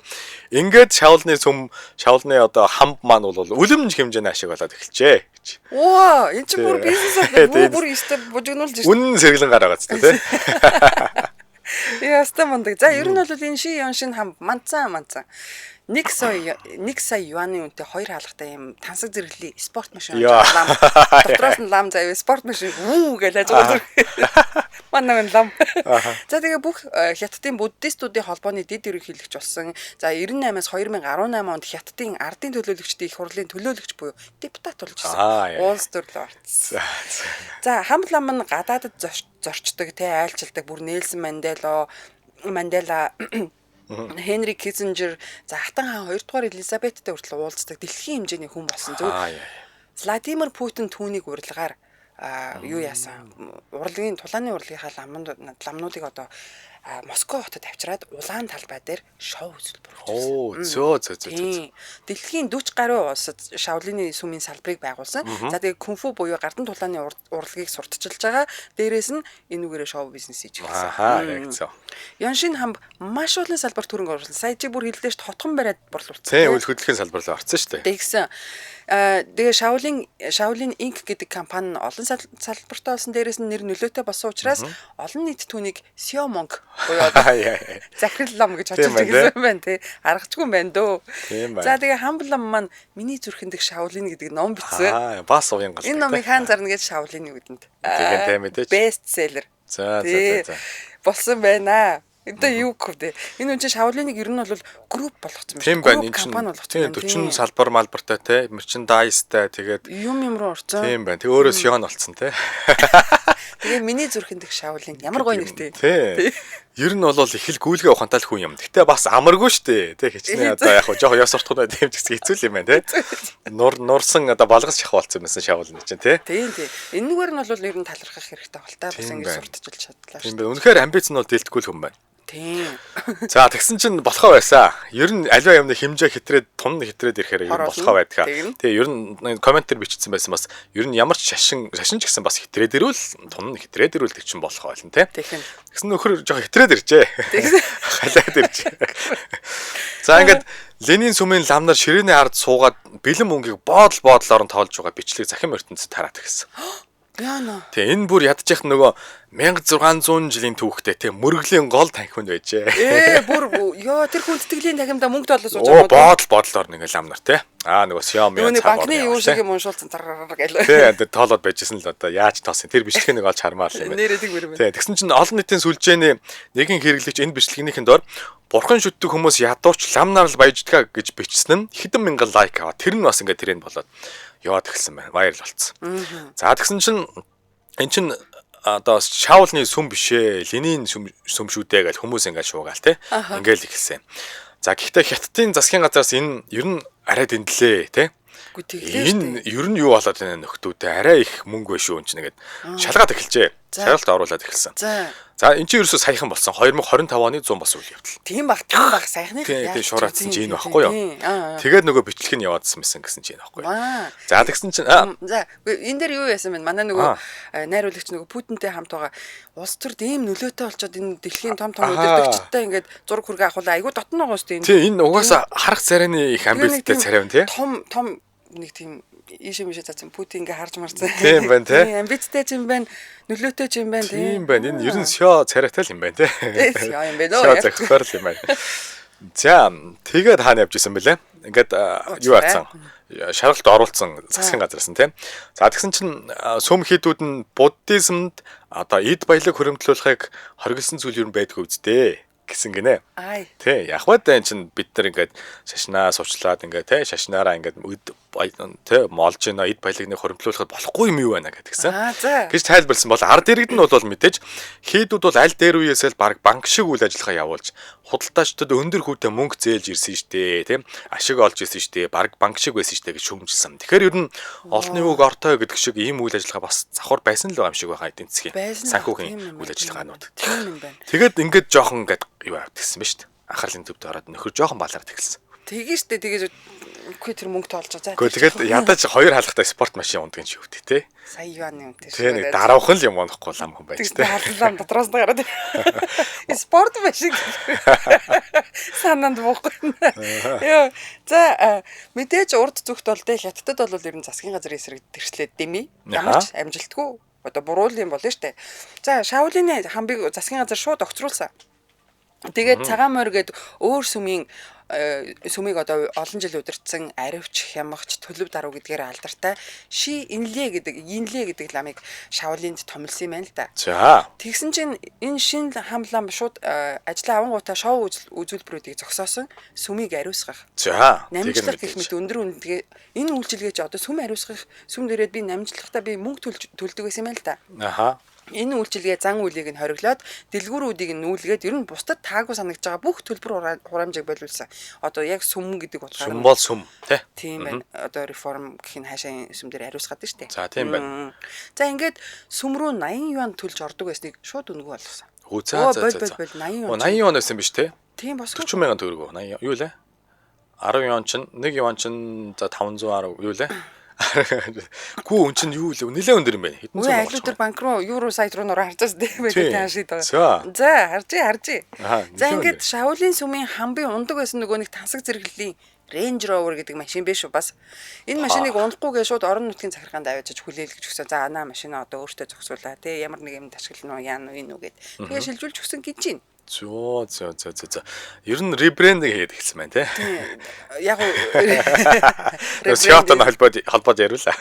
Ингээд Шаолны сүм, Шаолны одоо хамб маань бол үлэмж хэмжээний ашиг болоод эхэлжээ гэж. Оо, энэ чинь бүр бизнес болоо бүр өстө бужигнуулж шээ. Үнэн сэргэлэн гараа гоц тий. Яста мундаг. За ер нь бол энэ ши ян шин хам манцан манцан. 1 сая юаны үнэтэй 2 хаалгатай юм тансаг зэрэглэлийн спорт машин лам. Дотроос нь лам заяа спорт машин вүү гэж ажиглаж. Манай хүн лам. За тэгээ бүх Хятадын буддистуудын холбооны дэд ерөнхийлөгч болсон. За 98-аас 2018 онд Хятадын ардын төлөөлөгчдийн их хурлын төлөөлөгч буюу депутат болж ирсэн. Улс төрлөө орцсон. За хам лам нь гадаадд зорчдог, тэ айлчилдаг бүр Нельсон Мандела Хенри Киссинджер, за Хатан хаан 2 дугаар Элизабеттэй хүртэл уулздаг дэлхийн хэмжээний хүн болсон. Зөв. Владимир Путин түүнийг урилгаар юу яасан? Урлагийн тулааны урлагийнхаа ламнуудыг одоо Москва хотод авчираад улаан талбай дээр шоу үзүүлбэр өгсөн. Зөө зөө зөө. Дэлхийн 40 гаруй улсад Шаолины сүмийн салбарыг байгуулсан. За тэгээ кунфу буюу гардан тулааны урлагийг сурталчилж байгаа. Дээрээс нь энүүгээрээ шоу бизнес хийж эхэлсэн. Аа яг зөв. Яншин хамб маш олон салбарт хөрөнгө оруулсан. Сая чи бүр хэллээ шүү дээ, хотхон бариад борлуулсан. Тийм, үйл хөдлөхийн салбар руу орсон шүү дээ. Тэгсэн. Тэгээ Shaolin Inc гэдэг компани нь олон салбартай болсон. Дээрээс нь нэр нөлөөтэй болсон учраас олон нийт түүнийг Seo Monk буюу захирал лам гэж очиж ирсэн байна тий. Аргачгүй байна дөө. За тэгээ хамб лам маань миний зүрхэн дэх Shaolin гэдэг ном бичсэн. Аа бас уян гал. Энэ номыг хаан зарна гэж Shaolin үгэнд. Тийм тийм мэдээч. Best seller. За за за. Болсон байна. Одоо юу гэх вэ? Энэ үн чинь Шаолиныг ер нь бол групп болгоцсон байна. Тийм байна. Компани болгоцсон байна. 40 салбар малбартай те, мерчендайзтай тэгээд юм юм руу орцсон. Тийм байна. Тэг өөрөө Сион болцсон те. Тэгээ миний зүрхэн дэх Шаолин ямар гоё нэртэй. Тий. Ер нь бол их л гүйлгээ ухаантай л хүн юм. Гэтэ бас амаргүй шүү дээ. Тэ хичнээн одоо яг жоохон ёс суртахуун тийм ч гэсэн хэцүү юм байна те. Нурсан одоо балгас шах болсон юмсан Шаолин чинь те. Тийм тийм. Энэгээр нь бол ер нь талархах хэрэгтэй бол та бас ингэж сурталчилж чадлаа шүү. Тийм байна. Үнэхээр амбиц нь бол дэлтгүй л хүн байна. Тийм. За тэгсэн чинь болохоо байсан. Ер нь аливаа юмны хэмжээ хитрээд тун хитрээд ирэхээр ер нь болохоо байдгаа. Тэгээ ер нь комментэр бичсэн байсан бас ер нь ямар ч шашин шашин ч гэсэн бас хитрээд ирвэл тун хитрээд ирвэл тэр чинь болохоо байлна тий. Тэгсэн нөхөр жоох хитрээд иржээ. Халиад иржээ. За ингээд Ленин сүмийн лам нар ширээний ард суугаад бэлэн мөнгийг боодол бодлоор нь тоолж байгаа бичлэг захим ертөнцид тараад ирсэн. Яана. Тэг энэ бүр ядчих нөгөө 1600 жилийн түүхтэй те мөргөлийн гол танхимд байжээ. Бүр ёо тэр хүндэтгэлийн танхимдаа мөнгө тоолоо сууж байгаа. Бодол бодлоор нэг лам нар те. Аа нөгөө Сиоми цаг банкны юу шиг юм уншуулсан царгаар гэлээ. Тэ энэ тоолоод байжсэн л одоо яаж тоосон. Тэр бичлэгийг нэг олж хармаар л юм байна. Нэрээ тэг мөр. Тэ тэгсэн чинь олон нийтийн сүлжээний нэгэн хэрэглэгч энэ бичлэгнийхэн дор бурхан шүтдэг хүмүүс ядуурч лам нар л баяждгаа гэж бичсэн нь хэдэн мянган лайк аваа. Тэр нь бас ингээд тренд болоод яваад эхэлсэн байна. Вайрал болцсон. За тэгсэн чинь эн чинь одоо Шаулны сүм биш ээ, Ленин сүм шүү дээ гэж хүмүүс ингээд шуугаал те. Ингээл эхэлсэн. За гэхдээ Хятадын засгийн газраас энэ ер нь арай дэндлээ те. Энэ ер нь юу болоод байна нөхдүүдээ арай их мөнгө байх шүү энэ чинь ингээд шалгаад эхэлжээ. Шалгалт оруулаад эхэлсэн. За энэ чинь ерөөсөө саяхан болсон. 2025 оны 100 бас үйл явдал. Тийм бах, тийм бах саяхны. Тийм шуураадсан чинь энэ багхгүй юу? Тэгээд нөгөө бичлэг нь яваадсан байсан гэсэн чинь энэ багхгүй. За тэгсэн чинь за энэ дээр юу яасан бэ? Манай нөгөө найруулагч нөгөө Путинтэй хамт байгаа улс төрд ийм нөлөөтэй болчоод энэ дэлхийн том том удирдагчтай ингээд зураг хүргэ авахулаа айгүй дотн байгаа шүү дээ. Тийм энэ угаасаа харах царайны их амбицтай царай байна тий. Том том нэг тийм ийшээ мишээ цаасан Путин ингээ харж марсан. Тийм байна тий. Амбицтай ч юм байна, нөлөөтэй ч юм байна тий. Тийм байна. Энэ ер нь сё царайтай л юм байна тий. Сё юм байна. Сё зохихоор л юм байна. За тэгээд хаана явж исэн бэлээ? Ингээд юу аацсан? Шалгалт оруулсан засгийн газраас нь тий. За тэгсэн чинь сүм хийдүүд нь буддизмд одоо эд баялаг хөрөмтлүүлэхийг хориглосон зүйл юм байдгүй үсттэй гэсэн гинэ. Тэ яг бод энэ чинь бид нар ингээд шашнаа суучлаад ингээд тэ шашнаараа ингээд эд тэ молж гинэ эд баялагныг хоримтлуулахад болохгүй юм юу байна гэдгсэн. Гэж тайлбарлсан бол ард иргэд нь бол мэдээж хийдүүд бол аль дээр үеэсээ л баг банк шиг үйл ажиллагаа явуулж худалдаачдад өндөр хүүтэй мөнгө зээлж ирсэн штэ тийм ашиг олж ирсэн штэ баг банк шиг байсан штэ гэж шүүмжилсэн. Тэгэхээр ер нь олонний үг ортой гэдэг шиг ийм үйл ажиллагаа бас завхар байсан л байгаа юм шиг байгаа эдийн засгийн санхүүгийн үйл ажиллагаанууд. Тийм юм байна. Тэгээд ингээд жоохон ингээд юу авд гэсэн ба штэ. Анхаарлын төвд ороод нөхөр жоохон балард эхэлсэн. Тэгээ штэ тэгэж үгүй тэр мөнгө тоолж байгаа. Үгүй тэгээд ядаж хоёр халахтай спорт машин ундгийн чи өвдөө те. Сая юаны үнэтэй шүү. Тэ нэг даравхан л юм унахгүй лам хүн байж те. Халан лам дотроос нь гараад. Спорт машин. Санаанд буухгүй. Йоо. За мэдээж урд зүгт бол те Хятадд бол ер нь засгийн газрын эсрэг тэрслээ дэмий. Ямар ч амжилтгүй одоо буруул юм болно штэ. За Шаолины хамбыг засгийн газар шууд огцруулсан. Тэгээд цагаан морь гээд өөр сүмийн сүмийг одоо олон жил удирдсан аривч, хямгч, төлөв даруу гэдгээр алдартай Ши Инлэ гэдэг Инлэ гэдэг ламыг Шаолинд томилсон юм байна л да. За. Тэгсэн чинь энэ шинэ хам лам шууд ажлаа авангуудаа шоу үзүүлбэрүүдийг зогсоосон сүмийг ариусгах. За. Намжлах гэх мэт өндөр үнэтэй энэ үйлчилгээ чи одоо сүм ариусгах сүм дээрээ би намжлахдаа би мөнгө төлдөг байсан юм байна л да. Аха. Энэ үйлчилгээ зан үйлийг нь хориглоод дэлгүүрүүдийг нь нүүлгээд ер нь бусдад таагүй санагдж байгаа бүх төлбөр хураамжийг болиулсан. Одоо яг сүм гэдэг утгаар сүм бол сүм тий. Тийм байна. Одоо реформ гэх нь хаашаа сүм дээр ариусгаад нь штэ. За тийм байна. За ингээд сүм рүү 80 юан төлж ордог байсныг шууд үнэгүй болгосон. Хөө за за за. 80 юан. 80 юан байсан биш тий? Тийм босгүй. 40 мянган төгрөг үү? 80 юу лээ? 10 юан чинь 1 юан чинь за 510 юу лээ? Гүү өн чинь юу лээ? Нилээ өндөр юм байна. Хэдэн зуун. Аль өдөр банк руу евро сайт руу нөрөө харж байгаа тийм байх шиг байгаа. За харжээ. За ингээд Шаолин сүмийн хамбын ундаг байсан нөгөө нэг тансаг зэрэглэлийн Range Rover гэдэг машин биш үү бас. Энэ машиныг унахгүй гэж шууд орон нутгийн захиргаанд аваачиж хүлээлгэж өгсөн. За анаа машина одоо өөртөө зогсуулаа тий ямар нэг юм ашиглана уу яана уу энэ үү гэд. Тэгээ шилжүүлж өгсөн гэж байна. Зөө. Ер нь ребрендинг хийгээд эхэлсэн байна тий. Яг уу Сиотон холбоод яриулаа.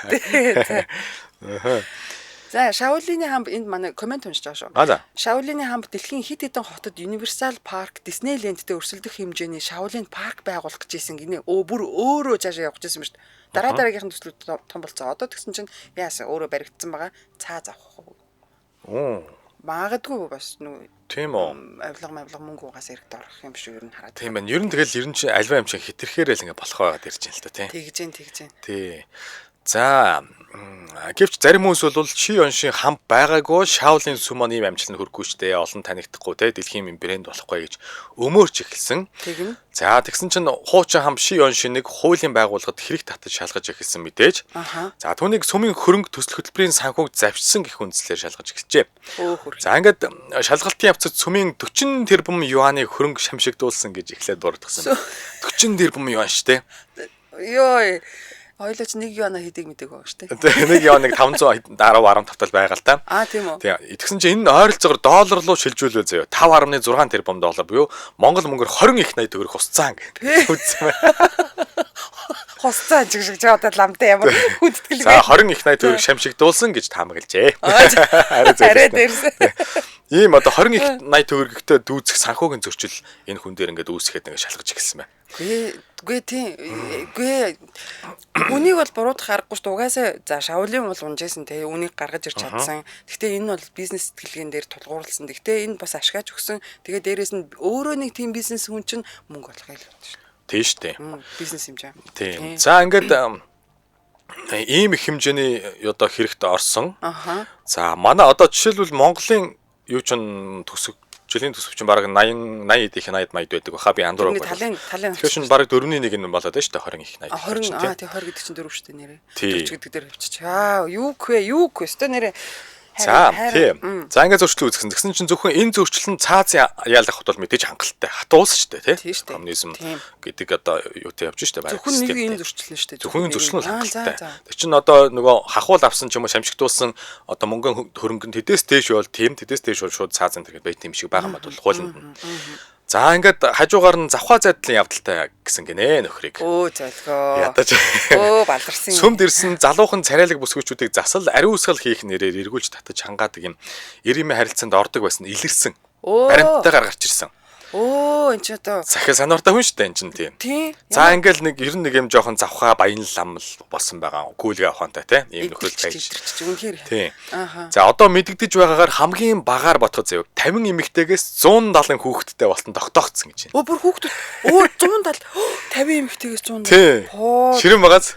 За Шаолины хамб энд манай коммент уншиж байгаа шүү. Шаолины хамб дэлхийн хэд хэдэн хотод Universal Park, Disneylandтэй өрсөлдөх хэмжээний Шаолин парк байгуулах гэж исэн гинэ. Өө бүр өөрөө цаашаа явах гэж исэн ба шүү. Дараа дараагийнхан төслүүд том болцоо. Одоо тэгсэн чинь яасан өөрөө баригдсан байгаа. Цаа завах уу. Магадгүй бас нүү тийм үү. Авилга мөнгө угаас эргд орох юм шиг ер нь хараад. Тийм байна. Ер нь тэгэл ер нь чи альва юм чи хитрхээр л ингээ болох байгаад ирж байна л та тийм. Тэгж जैन. Тий. За гэвч зарим хүмүүс бол Ши Йоншийн хамт байгаагүй Шаолын сүм маань ийм амжилтанд хүрэхгүй ч дээ олон танигдахгүй те дэлхийн юм брэнд болохгүй гэж өмөөрч эхэлсэн. Тэгнь. За тэгсэн чинь хуучин хам Ши Йоншиныг хуулийн байгууллагад хэрэг татаж шалгаж эхэлсэн мэдээж. За түүнийг сүмийн хөрөнгө төсөл хөтөлбөрийн санхүүг завьчсан гэх үндслээр шалгаж эхэлжээ. За ингээд шалгалтын явцад сүмийн 40 тэрбум юаны хөрөнгө шамшигдуулсан гэж эхлээд дурдсан. 40 тэрбум юан шүү дээ. Йой. Хоёулаа чи 1 юана хэдийг мэдээг байгаа шүү дээ. Тэгээ 1 юан нэг 510 15 тал байгаа л та. Аа тийм үү. Тэгээ тэгсэн чинь энэ ойролцоогоор доллар руу шилжүүлвэл заяа 5.6 тэрбум доллар буюу Монгол мөнгөөр 20 их 80 төгрөг хусцаан гэх. Үтсэн байна. Хусцаан чиг шиг чи одоо ламтай ямар хүндэтгэлгүй. За 20 их 80 төгрөг шамшигдуулсан гэж таамаглажээ. Арай дээрсэн. Ийм одоо 20 их 80 төгрөгтэй дүүцэх санхүүгийн зөрчил энэ хүн дээр ингээд үүсгэхэд ингээд шалгаж эхэлсэн байна. Үгүй тийм. Үгүй үнийг бол буруутгах аргагүй шүү дээ. Угаасаа за Шаолин бол унжсэн те үнийг гаргаж ирч чадсан. Гэхдээ энэ бол бизнес сэтгэлгээн дээр тулгуурласан. Гэхдээ энэ бас ашгааж өгсөн. Тэгээ дээрэс нь өөрөө нэг тийм бизнес хүн чинь мөнгө олох юм шүү дээ. Тийм шүү дээ. Бизнес хэмжээ. Тийм. За ингээд ийм их хэмжээний одоо хэрэгт орсон. Аха. За манай одоо жишээлбэл Монголын юу чин төсөв жилийн төсөв чинь бараг 80 80 эдийнх 80 маяд байдаг баха би андуураг. Талын Тэгэхээр чинь бараг 4-ний 1 нь болоод байна шүү дээ 20 их 80. 20 аа тий 20 гэдэг чинь 4 шүү дээ нэрээ. 40 гэдэг дээр хөвчиж. Аа юу гэх вэ? Юу гэх вэ? Өстө нэрээ. За тийм. За ингээд зөрчил үүсгэсэн. Тэгсэн чинь зөвхөн энэ зөрчил нь цаазын яалах хот бол мэдээж хангалттай. Хатуулсан шүү дээ тий. Коммунизм гэдэг одоо юутай явж шүү дээ. Зөвхөн нэг энэ зөрчил нь шүү дээ. Зөвхөн энэ зөрчил нь хангалттай. Тэр чинь одоо нөгөө хахуул авсан ч юм уу шамшигтуулсан одоо мөнгөн хөрөнгө нь тэдээс дээш бол тийм тэдээс дээш бол шууд цаазын тэргээд байт юм шиг байгаа мод бол хуулинд нь. За ингээд хажуугаар нь завхаа зайдлын явдалтай гэсэн гинэ нөхрийг. Өө золгоо. Ядаж. Өө баларсан. Сүмд ирсэн залуухан царайлаг бүсгүйчүүдийг засал ариусгал хийх нэрээр эргүүлж татаж хангаадаг юм. Ирэмээ харилцаанд ордог байсан илэрсэн. Баримттайгаар гарч ирсэн. Өө энэ ч одоо сахил санууртай хүн шүү дээ энэ чинь тийм. За ингээл нэг 91 юм жоохон завхаа баян лам л болсон байгаа. Гүйлгээ ухаантай тийм ийм нөхрөл байж. Үнэхээр. Тийм. За одоо мэдэгдэж байгаагаар хамгийн багаар ботход заяа 50 эмэгтэйгээс 170 хүүхэдтэй болтон тогтоогдсон гэж байна. Өө бүр хүүхдүүд өө 170 50 эмэгтэйгээс 170. Ширэн багаз.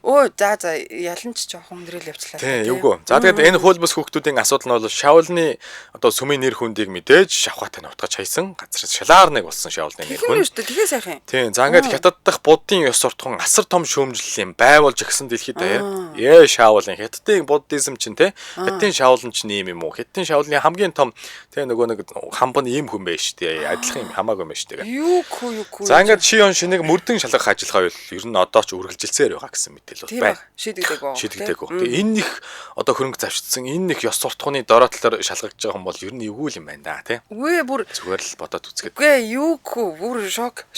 Өө за ялан ч жоохон хүндрэл явчлаа. Тийм юугүй. За тэгээд энэ хууль бус хүүхдүүдийн асуудал нь бол Шаолны одоо сүмийн нэр хүндийг мэдээж шавхаатай нутгаж хайсан газар шалаар нэг болсон Шаолны нэр хүн. Тийм шүү дээ. Тэгээ сайхан. Тийм. За ингээд хятад дахь буддын ёс суртахуун асар том шүүмжлэлийн бай болж өгсөн дэлхийд даяар. Ээ Шаолын хятадын буддизм чинь те хятадын Шаолн чинь ийм юм уу? Хятадын Шаолны хамгийн том те нөгөө нэг хамб нь ийм хүн байж штэ. Адилхан юм хамаагүй юм байж штэ. Юу. За ингээд Шион шинийг мөрдөн шалгах ажиллагаа ер нь одоо ч үргэлжилсээр байгаа гэсэн мэдээлэл байна. Шийдэгдээгүй. Тэгээ энэ их одоо хөрөнгө завшдсан, энэ их ёс суртахууны дорой талаар шалгагдж байгаа юм бол ер нь эвгүй юм байна да тий. Үгүй бүр зүгээр л бодоод үзгээд. Үгүй юу гэх бүр шок.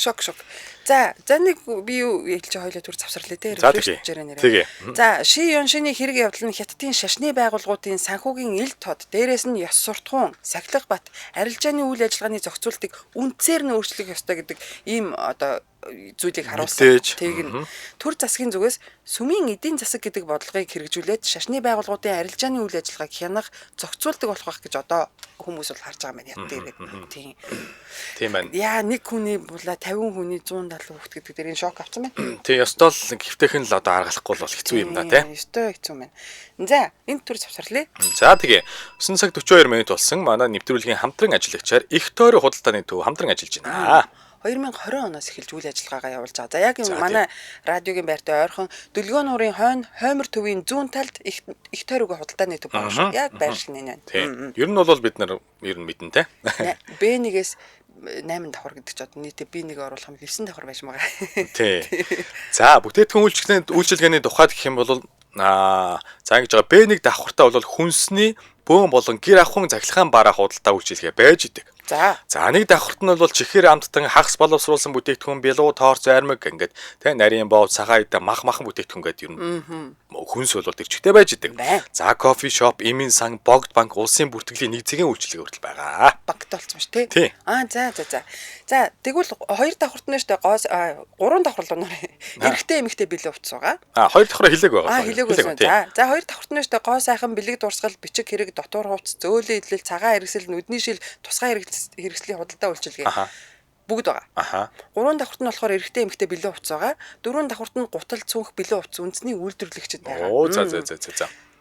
За нэг би юу хэлж хоёлаа түр завсарлаа те. Рефрешчээрээ нэрээ. За Ши Юншины хэрэг явдал нь хятадын шашны байгууллагуудын санхүүгийн ил тод дээрээс нь ёс суртахуун, сахилга бат, арилжааны үйл ажиллагааны зохицуултыг үндсээр нь өөрчлөх ёстой гэдэг ийм одоо зүйлийг харуулсан. Тэг нь төр засгийн зүгээс сүмийн эдийн засаг гэдэг бодлогыг хэрэгжүүлээд шашны байгууллагуудын арилжааны үйл ажиллагааг хянах, зохицуулдаг болох байх гэж одоо хүмүүс бол харж байгаа юм байна. Ят дээр гэдэг. Тийм. Тийм байна. Яа нэг хүний булаа 50 хүний 170 хүүхэд гэдэг дээр энэ шок авсан байна. Тийм ёстой л хэвтэйхэн л одоо аргалахгүй бол хэцүү юм да тий. Ёстой хэцүү байна. За энэ төр завсарлаа. За тэгээ 9 цаг 42 минут болсон. Манай нэвтрүүлгийн хамтран ажиллагчаар их тойрог худалдааны төв хамтран ажиллаж байна. 2020 оноос эхэлж үйл ажиллагаагаа явуулж байгаа. За яг юм манай радиогийн байртай ойрхон Дөлгөөн нуурын хойно Хоймор төвийн зүүн талд их тойрог худалдааны төв байгаа шүү. Яг байршил нь энэ байна. Ер нь бол бид нар ер нь мэднэ те. Б1-ээс 8 давхар гэдэг чи одоо нийтээ B1 оруулах юм 9 давхар байж байгаа. Тий. За бүтээгдэхүүн үйлчилгээний тухайд гэх юм бол за ингэж байгаа B1 давхартаа бол хүнсний бөөн болон гэр ахуйн цахилгаан бараа худалдаа үйлчилгээ байж идэг. За нэг давхарт нь бол чихэр амттан хагас боловсруулсан бүтээгдэхүүн, бялуу, торц, армиг ингээд тэ нарийн бов, цагаан идэ, мах махан бүтээгдэхүүн гэдэг ер нь хүнс бол тэр чигтээ байж идэг. За кофе шоп, эмийн сан, богд банк, улсын бүртгэлийн нэг зэгийн үйлчилгээ хүртэл байгаа. Банктай болсон ба ш тий. Аа за. За тэгвэл хоёр давхарт нь штэ гоо гурван давхар л унаар. Эрэгтэй эмэгтэй бэлэн утас байгаа. Аа хоёр давхраа хилээг байгаа. Хилээг байсан. За хоёр давхарт нь штэ гоо сайхан бэлэг дурсгал, бичиг хэрэг, дотуур хувцас, зөөлөн идэл, цагаан хэрэгсэл, нүдний шил, тусгай хэрэгслийн худалдаа үйлчилгээ бүгд байгаа. Гурван давхарт нь болохоор эрэгтэй эмэгтэй бэлэн хувцас байгаа. Дөрвөн давхарт нь гутал цүнх бэлэн хувцас үндэсний үйлдвэрлэгчид байгаа. Оо за.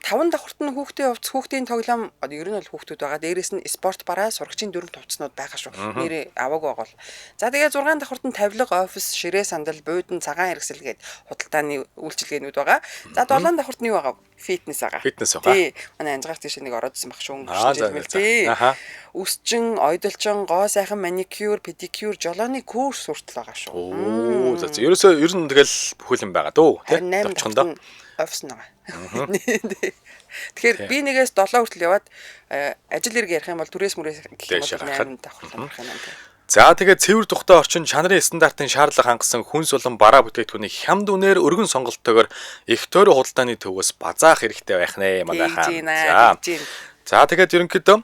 5 давхарт нь хүүхдийн хувцас, хүүхдийн тоглоом одоо ер нь бол хүүхдүүд байгаа. Дээрээс нь спорт бараа, сурагчийн дөрөв хувцснууд байгаа шүү. Нэрээ аваагүй байгаа бол. За тэгээ 6 давхарт нь тавилга, офис, ширээ сандал, буудан, цагаан хэрэгсэл гээд худалдааны үйлчилгээнүүд байгаа. За 7 давхарт нь юу байгаа? Фитнес байгаа. Фитнес байгаа. Тий. Манай анзгаар тийш нэг ороод ирсэн баг шүү. Өнгөрсөн жил мэл тий. Аха. Үсчин, ойдолчин, гоо сайхан маникюр, педикюр, жолооны курс хүртэл байгаа шүү. Оо за за. Ерөөсөө ер нь тэгэл бүхэл юм байгаа дөө тий. 8 Товчхондоо. давхарт нь офис нь байгаа. Тэгэхээр би нэгээс 7 хүртэл яваад ажил хэрэг ярих юм бол түрээс мүрээс гэх юм Дээшээ бол гарахад. 8 давхар амрах юм байна. За тэгээд цэвэр тухтай орчин чанарын стандартын шаардлага хангасан хүнс болон бараа бүтээгдэхүүнийг хямд үнээр өргөн сонголттойгоор их тойрон худалдааны төвөөс базаах хэрэгтэй байх нэ манайхаа. Тэгж байна, За. тэгж байна. За тэгээд ерөнхийдөө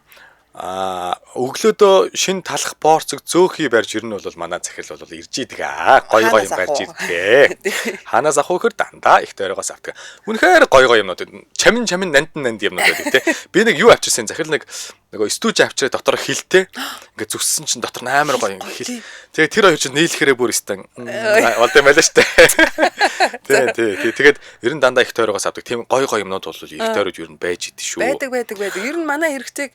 өглөөдөө шин талах боорцог зөөхий барьж ер нь бол манай захирал бол ирж идэг аа. Гой гой юм Хаанаас барьж авах ирдэг. Хаанаас авах вэ гэхээр дандаа их тойрогоос авдаг. Үнэхээр гой гой юмнууд. Чамин чамин нандин нанд юмнууд байдаг те. Би нэг юу авчирсан захирал нэг нөгөө стүүж авчираа дотор хилтэй. Ингээ зүссэн чинь дотор нь амар гоё ингээ хил. Тэгээ тэр хоёр чинь нийлэхээрээ бүр өстөн болд юм байлаа штэ. Тий, тий, тий. Тэгээд ер нь дандаа их тойрогоос авдаг. Тийм гой гой юмнууд бол их тойрог ер нь байж идэв шүү. Байдаг байдаг байдаг. Ер нь манай хэрэгцээг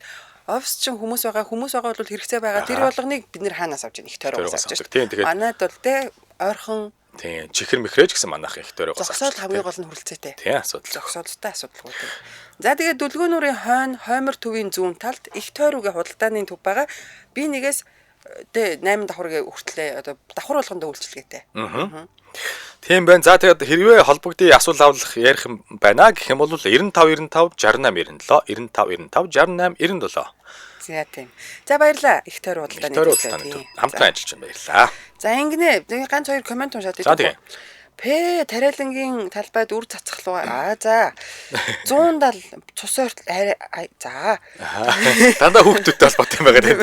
офис чинь хүмүүс байгаа, хүмүүс байгаа бол хэрэгцээ байгаа. Тэр болгоныг бид нэр хаанаас авч яах? Их тойрогоос Тойрогоос авч авдаг. Тийм, байна. тэгээд- Манайд бол те ойрхон Тийм, чихэр мэхрэж гэсэн манайх их тойрогоос зогсоол авчдаг, хамгийн тий. гол нь хүрэлцээтэй. Тийм асуудал. Зогсоолтой асуудалгүй тийм. За тэгээд Дүлгөөнүүрийн хойно хоймор төвийн зүүн талд их тойрогын худалдааны төв байгаа. Би нэгээс тэ 8 давхарыг хүртлээ одоо давхар болгондоо үйлчилгээтэй. Тийм байна. За тэгээд хэрвээ холбогдъё асуул авлах ярих юм байна гэх юм бол 95 95 68 97 95 95 68 97. За тийм. За баярлаа. Их тойрог Их худалдааны тойрог төвлөө, худалдааны тийм. төв. Хамтран ажиллаж байна. Баярлалаа. За ингэнэ нэг ганц хоёр комент уншаад За, тэгээ. П тариалангийн талбайд үр цацхлуу. Аа за. 170 цус ортол арай за. Дандаа хүүхдүүдтэй холбоотой юм байгаа тийм.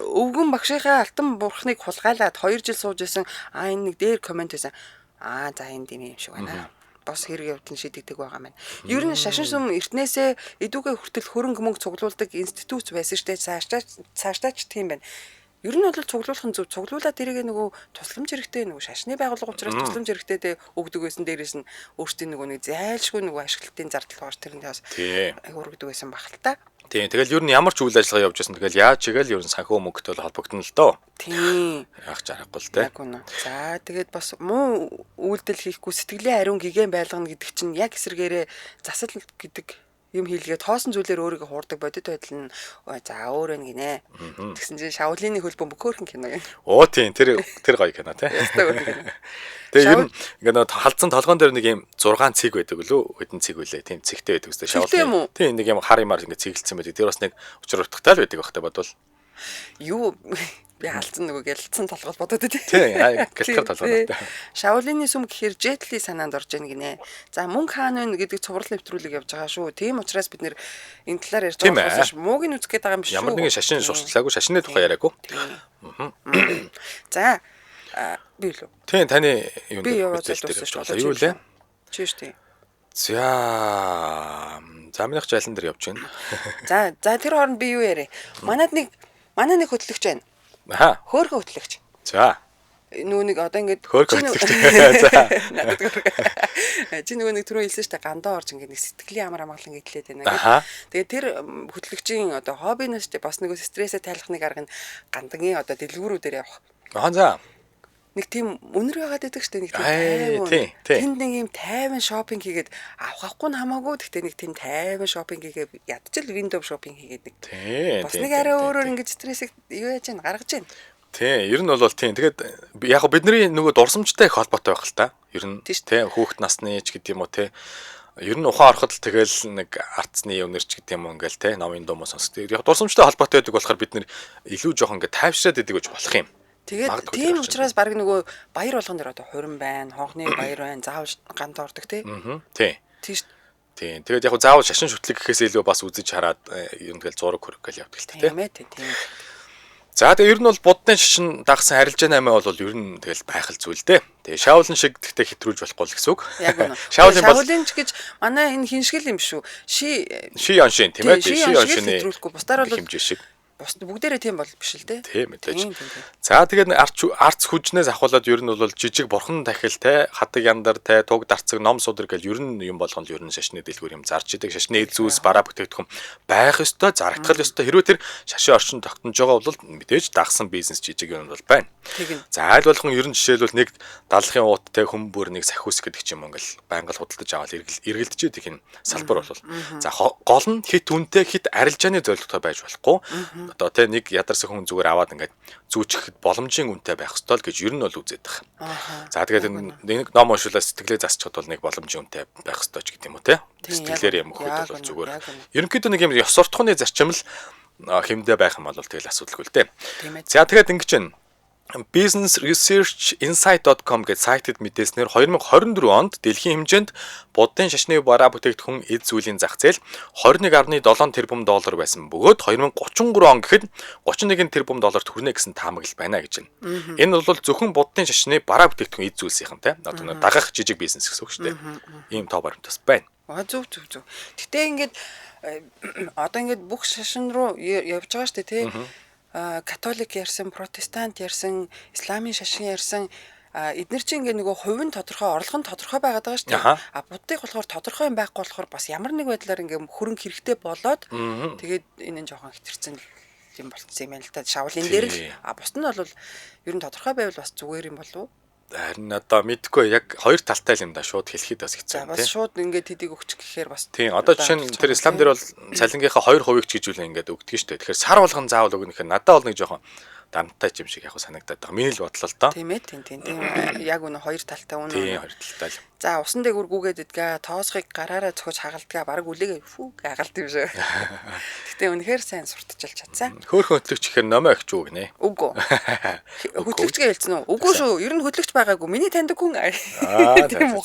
Өвгөн багшийнхаа алтан бурхныг хулгайлаад 2 жил сууж исэн. Аа энэ нэг дээр комент байсан. Аа за энэ тийм юм шиг байна. Бос хэрэг явдал нь шийдэгдэг байгаа маань. Ер нь шашин сүм эртнээсээ эдүүгээ хүртэл хөрөнгө мөнгө цуглуулдаг институт байсан штэ. Цаашдаа цаашдаа ч тийм байна. Ер нь бол цуглуулах нь зөв. Цуглуулаад тэрийг нөгөө тусламж хэрэгтэй нөгөө шашны байгууллага учраас тусламж хэрэгтэй дэ өгдөг байсан. Дээрээс нь өөрсдийн нөгөө нэг зайлшгүй нөгөө ашиглалтын зардал байгаа ш тэрэндээ бас Тийм. айгу өргөдөг байсан баг л та. Тийм. Тэгэл ер нь ямар ч үйл ажиллагаа явж байсан тэгэл яаж чигээл ер нь санхүү мөнгөтэй бол холбогдно л доо. Тийм. Яах ч аргагүй л те. Яг үнэ. За тэгээд бас муу үйлдэл хийхгүй сэтгэлийн ариун гэгээн байлгана гэдэг чинь яг эсрэгээрээ засал гэдэг юм хийлгээ тоосон зүйлээр өөрийгөө хуурдаг бодит байдал нь ой, за өөр вэ гинэ. Тэгсэн чинь Шаолины хөл бөмбөг хөөрхөн кино гин. Оо тийм тэр тэр гоё кино те. Ястай хөөрхөн кино. Тэгээ ер нь ингээ нөө халдсан толгоон дээр нэг юм 6 цэг байдаг лөө хэдэн цэг үлээ тийм цэгтэй байдаг үстэй Цэгтэй юм уу? шавлын. Тийм нэг юм хар юмар ингээ цэглэлсэн байдаг. Тэр бас нэг учир утгатай л байдаг бахтай бодвол. Юу би халдсан нөгөө гялцсан толгой бодоод тий. Тийм, аа, гялтгар толгой надтай. Шаолины сүм гэхээр Жетли санаанд орж ийн гинэ. За мөнгө хаана вэ гэдэг цуврал нэвтрүүлэг явж байгаа шүү. Тийм учраас бид нэр энэ талаар ярьж Тийм байгаа ээ. болохоос мууг нь үзэх гээд байгаа юм биш шүү. Ямар нэгэн шашин Тийм. сурчлаагүй шашины тухай яриаггүй. Тийм. За би лүү. Тийм таны юун Би дээр яваад мэдээлэл дээр дууссан явж шүү. байгаа. Юу лээ? Чи шүү дээ. За за минийх жайлан дээр явж байна. За за тэр хооронд би юу яриа. Манад нэг манай нэг хөтлөгч байна. Аха. Хөөхөн хөтлөгч. За. Нөгөө нэг одоо ингээд Хөөрхөн чи нөө- хөтлөгч. За. Надад хөөрхөн. Чи нөгөө нэг түрүү хэлсэн шүү дээ. Гандаа орж ингээд нэг сэтгэлийн амар амгалан гэтлээд байна Аха. гэдэг. Тэгээ тэр хөтлөгчийн одоо хобби нь шүү дээ. Бас нөгөө стрессээ тайлах нэг арга нь гандангийн одоо дэлгүүрүүдээр явах. Аа за. Нэг тийм үнэр байгаад байдаг шүү дээ. Нэг тийм Ай, тайван. тий, тий. Тэнд нэг юм тайван шопинг хийгээд авах авахгүй нь хамаагүй. Гэхдээ нэг тийм тайван шопинг хийгээд ядчил window шопинг хийгээд нэг Тийм. бас тийм, нэг тийм, арай тийм, өөрөөр тийм. ингэж стрессийг юу яаж гин гаргаж гин. Тийм, ер нь бол тийм. Тэгээд яг хөө бидний нөгөө дурсамжтай их холбоотой байх л та. Ер нь Тийм шүү тийм хүүхд насны ч гэдэг юм уу те. Ер нь ухаан ороход л тэгэл нэг ардсны юмнэр ч гэдэг юм уу ингээл те номын дуу муу сонсдог. Яг дурсамжтай холбоотой байдаг болохоор бид нэр илүү жоохон ингээ тайвшраад идэг гэж болох юм. Тэгээд Магадгүй тийм тэр орчин. учраас баг нөгөө баяр болгон дээр одоо хурим байна, хонхны баяр байна, заавал ганд ордог тий. Аа. Тийм. Тийм шүү. Тийм. Тэгээд яг хөө заавал шашин шүтлэг гэхээс илүү бас үзэж хараад ер нь тэгэл зураг хөрөг гэл явдаг л та Тийм те. ээ тийм. тийм. За тэгээ ер нь бол буддын шашин дагсан арилжаа 8 бол ер нь тэгэл байх л зүйл дээ. Тэгээ шаолн шиг гэхдээ хэтрүүлж болохгүй л гэсэн үг. Яг үнэ. Шаолын бол Шаолин ч гэж манай энэ хиншгэл юм шүү. Ши ши оншин тийм ээ. Ши Ши оншиг оншины хэтрүүлэхгүй. Бусдаар бол хэмжээ шиг. Бус бүгдээрээ тийм бол биш л дээ. Тийм мэдээж. За тэгээд арц хүжнээс ахуулаад ер нь бол жижиг бурхан тахил те, хадаг яндар те, туг дарцаг, ном судар гэл ер нь юм болгоно ер нь шашны дэлгүүр юм зарж идэг. Шашны эд зүйлс бараа бүтээгдэхүүн байх ёстой, зарагдах ёстой. Хэрвээ тэр шашин орчин тогтнож байгаа бол мэдээж дагсан бизнес жижиг юм бол байна. За айл болгон ер нь жишээлбэл нэг даллахын уут те, хүмүүр нэг сахиус гэдэг ч юм ингээл байнга л худалдаж аваад эргэлдэж идэг энэ салбар бол. За гол нь хит үнэтэй, хит арилжааны зорилготой байж болохгүй. Одоо тэ нэг ядарсан хүн зүгээр аваад ингээд зүүчихэхэд боломжийн үнэтэй байх ёстой л гэж ер нь бол үзээд байгаа. За тэгээд нэг ном уншуулаад сэтгэлээ засчихад бол нэг боломжийн үнэтэй байх ёстой ч гэдэг юм уу те. Сэтгэлээр юм өгөхөд бол зүгээр. Ерөнхийдөө нэг юм ёс суртахууны зарчим л хэмдэ байх юм бол тэгэл асуудалгүй л дээ. За тэгээд ингэж байна. businessresearchinsight.com гэж сайтад мэдээснээр 2024 онд дэлхийн хэмжээнд буддын шашны бараа бүтээгдэхүүн эд зүйлийн зах зээл 21.7 тэрбум доллар байсан бөгөөд 2033 он гэхэд 31 тэрбум долларт хүрнэ гэсэн таамаглал байна гэж байна. Энэ бол зөвхөн буддын шашны бараа бүтээгдэхүүн эд зүйлсийнхэн те одоо нэг дагах жижиг бизнес гэсэн үг шүү дээ. Ийм тоо баримт бас байна. Зөв зөв зөв. Гэтэ ингээд одоо ингээд бүх шашин руу явж байгаа шүү дээ тий. Католик ярьсан, протестант ярьсан, исламын шашин ярьсан, эднэр чинь ингээ нөгөө хувь нь тодорхой, орлого нь тодорхой байгаад байгаа шүү дээ. А буддыг болохоор тодорхой юм байхгүй болохоор бас ямар нэг байдлаар ингээ хөрөнгө хэрэгтэй болоод тэгээд энэ нь жоохон хэтэрсэн юм болцсон юм байна л та. Шавлын дээр л а бус нь бол ер нь тодорхой байвал бас зүгээр юм болов уу? Харин одоо мэдгүй яг хоёр талтай юм да, шууд хэлэхэд бас хэцүү юм тийм. Бас шууд ингээд тэдийг өгчих гэхээр бас. Тийм одоо жишээ нь тэр ислам дээр бол цалингийнхаа 2% ч гэж үлээ ингээд өгдөг шүү дээ. Тэгэхээр сар болгон заавал өгнө гэхээр надад бол нэг жоохон дамттай юм шиг яг санагдаад байгаа. Миний л бодлоо л доо. Тийм ээ, тийм тийм тийм. Яг үнэ хоёр талтай үнэ. Тийм хоёр талтай л. За усан дээгүүр гүгээд идгээ, тоосхыг гараараа цохиж хагалдгаа, бараг үлээгээ фүү гагалт юм шиг. Гэтэ үнэхээр сайн сурталчилж чадсан. Хөөхөн хөтлөгч гэхээр номоо өгч үү гинэ. Үгүй. Хөтлөгч гэж хэлсэн үү? Үгүй шүү. Ер нь хөтлөгч байгаагүй. Миний таньдаг хүн. Аа тийм үү.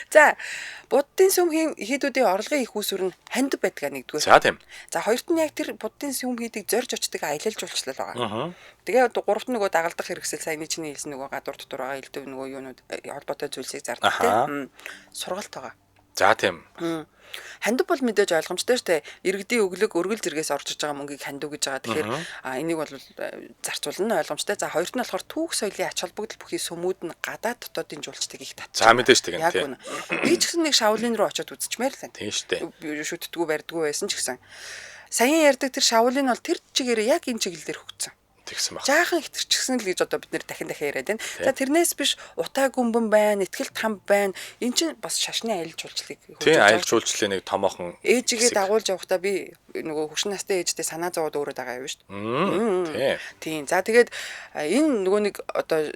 За буддын сүм хийдүүдийн орлогын их үүсвэр нь хандив байдгаа нэгдүгээр. За тийм. За хоёрт нь яг тэр буддын сүм хийдийг зорж очдог аялал жуулчлал байгаа. Тэгээд гуравт нь нөгөө дагалдах хэрэгсэл саяны чиний хэлсэн нөгөө гадуур дотор байгаа элдв нөгөө юунууд холбоотой зүйлсийг зардаг тийм. Сургалт байгаа. За тийм. Хандив бол мэдээж ойлгомжтой шүү дээ. Иргэдийн өглөг өргөл зэргээс орж иж байгаа мөнгийг хандив гэж байгаа. Тэгэхээр энийг бол зарцуулна ойлгомжтой. За хоёрт нь болохоор түүх соёлын ач холбогдол бүхий сүмүүд нь гадаад дотоодын жуулчдыг их татчих. За мэдээж тэгнэ тийм. Би ч гэсэн нэг Шаолин руу очиод үзчихмээр л байна. Тийм шүү дээ. Шүтдэггүй барьдгүй байсан ч гэсэн. Саяхан ярьдаг тэр Шаолин бол тэр чигээрээ яг энэ чиглэл дээр хөгжсөн. Тэгсэн баг. Жаахан хэтэрчгсэн л гэж одоо бид нэр дахин дахин яриад байна. За тэрнээс биш утаа гүмбэн байна, итгэл там байна. Эн чинь бас шашны аялал жуулчлалыг хөгжүүлж байгаа. Тийм аялал жуулчлалын нэг томоохон ээжигээ дагуулж явахдаа би нөгөө хөгшин настай ээжтэй санаа зовоод өөрөө дагаа явна шүү дээ. Тийм. За тэгээд энэ нөгөө нэг одоо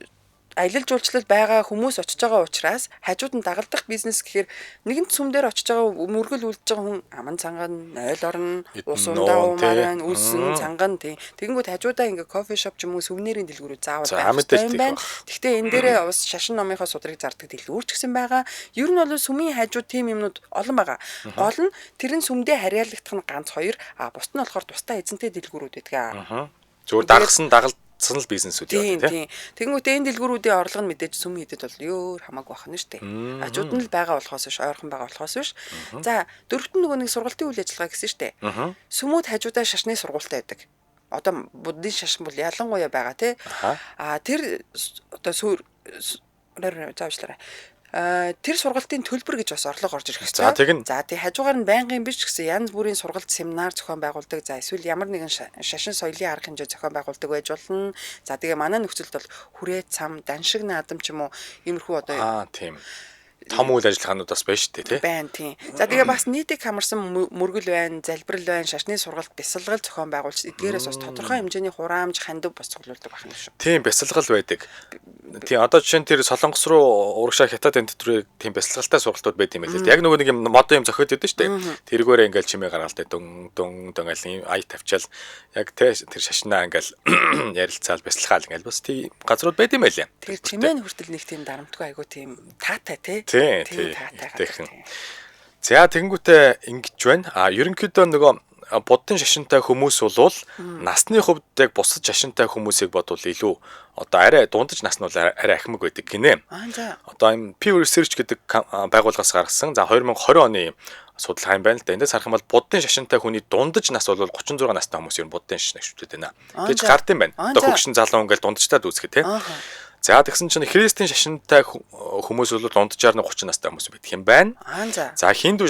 аялал жуулчлал байгаа хүмүүс очиж байгаа учраас хажууд нь дагалдах бизнес гэхээр нэгэнт сүм дээр очиж байгаа мөргөл үлдэж байгаа хүн аман цанган, 0 орно, ус ундаа уумаар байна, үлсэн цанган тийм. Тэгэнгүүт хажуудаа ингээ кофе шоп ч юм уу сувенирийн дэлгүүрүүд заавал байх юм байна. Гэхдээ энэ дээрээ бас шашин номынхоо судрыг зардаг дэлгүүр ч гэсэн байгаа. Ер нь бол сүмийн хажууд тийм юмнууд олон байгаа. Гол нь тэр нь сүмдээ харьяалагдах нь ганц хоёр, а бусд нь болохоор тусдаа эзэнтэй дэлгүүрүүд байдаг. Зүгээр даргасан дагалд цэцэн л бизнесүүд яваа тийм. Тэгэнгүүт энэ дэлгүүрүүдийн орлого нь мэдээж сүм хийдэд бол өөр хамаагүй байх нь шүү дээ. Хажууд нь л байгаа болохоос биш, ойрхон байгаа болохоос биш. За дөрөвт нь нөгөө нэг сургалтын үйл ажиллагаа гэсэн шүү дээ. Сүмүүд хажуудаа шашны сургуультай байдаг. Одоо буддын шашин бол ялангуяа байгаа тий. А тэр одоо сүр заавчлаарай. Тэр сургалтын төлбөр гэж бас орлого орж ирэх хэрэгтэй. За тэгнь. За тий хажуугаар нь байнгын биш гэсэн янз бүрийн сургалт семинар зохион байгуулдаг. За эсвэл ямар нэгэн шашин соёлын арга хэмжээ зохион байгуулдаг байж болно. За тэгээ манай нөхцөлд бол хүрээ цам, даншиг наадам ч юм уу иймэрхүү одоо аа тийм том үйл ажиллагаанууд бас байна шүү дээ тий. Байна тийм. За тэгээ бас нийтийг хамарсан мөргөл байна, залбирал байна, шашны сургалт, бясалгал зохион байгуулж эдгээрээс бас тодорхой хэмжээний хураамж, хандив бас цуглуулдаг байх юм шүү. Тийм бясалгал байдаг. Тийм одоо жишээ нь тэр Солонгос руу урагшаа Хятад энэ төрөө тийм бясалгалтай сургалтууд байд юм байл л. Яг нөгөө нэг юм модон юм зохиод өгдөө шүү дээ. Тэргээрээ ингээл чимээ гаргаалтай дүн дүн дүн гэл юм ая тавьчаал яг тэ тэр шашнаа ингээл ярилцаал бясалгаал ингээл бас тийм газрууд байд юм байлээ. Тэр чимээ нь хүртэл нэг тийм дарамтгүй айгу тийм таатай тий. Тийм таатай. За тэгэнгүүтээ ингэж байна. А ерөнхийдөө нөгөө буддын шашинтай хүмүүс болвол насны хувьд яг бусад шашинтай хүмүүсийг бодвол илүү одоо арай дундаж нас нь бол арай ахмаг байдаг гинэ. Одоо энэ Pew Research гэдэг байгууллагаас гаргасан за 2020 оны Судалгаа юм байна л да. Эндээс харах юм бол буддын шашинтай хүний дундаж нас бол 36 настай хүмүүс ер нь буддын шашныг шүтээд байна гэж гард юм байна. Одоо хөгшин залуу ингээл дунджтай дүүцгээ те. За тэгсэн чинь христийн шашинтай хүмүүс бол дунджаар нь 30 настай хүмүүс байдаг юм байна. За хиндүү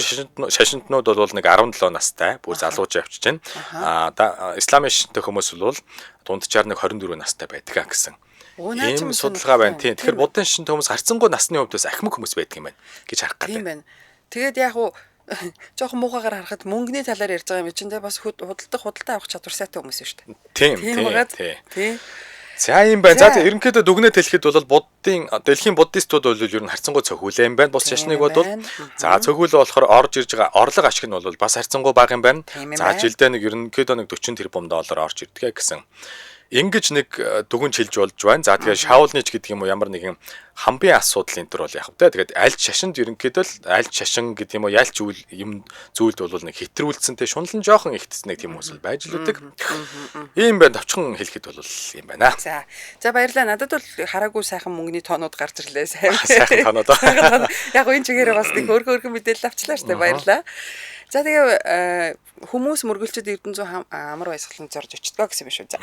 шашинтнууд бол нэг 17 настай бүр залууж явчихж байна. Аа исламын шашинтай хүмүүс бол дунджаар нэг 24 настай байдаг гэсэн. Ийм судалгаа байна. Тийм. Тэгэхээр буддын шашинтай хүмүүс харьцангуй насны хувьд бас ахмаг хүмүүс байдаг юм байна гэж харах гэдэг. Тийм байна. Тэгээд яг уу жоохон муухайгаар харахад мөнгөний талаар ярьж байгаа юм чинь те бас худалдах худалдаа авах чадвар сайтай хүмүүс шүү дээ. Тийм. Тийм. За юм байна. За ерөнхийдөө дүгнэлт хэлэхэд бол буддын дэлхийн буддистууд бол ер нь харьцангуй цохиулээ юм байна. Бус шашныг бодвол за цохиулээ болохоор орж ирж байгаа орлого ашиг нь бол бас харьцангуй бага юм байна. За жилдээ нэг ерөнхийдөө нэг 40 тэрбум доллар орж ирдэг гэсэн. Ингэж нэг дүгнж хэлж болж байна. За тэгэхээр шаулныч гэдэг юм уу ямар нэгэн хамбын асуудал энэ төр бол яг вэ. Тэгээд аль шашинд ерөнхийдөө л аль шашин гэдэг юм уу ялч үйл юм зүйлд бол нэг хэтрүүлсэн те шунлан жоохон ихтсэн нэг тийм хүмүүс байж л үүдэг. Ийм байна. Товчхон хэлэхэд бол ийм байна. За. За баярлалаа. Надад бол хараагүй сайхан мөнгөний тоонууд гарч ирлээ. Сайхан тоонууд. Яг энэ чигээрээ бас нэг хөөрхөн мэдээлэл авчлаа штэ. Баярлалаа. За тэгээ хүмүүс мөргөлчд Эрдэнэ зүүн амар баясгалан зорж очтгоо гэсэн юм шүү. За.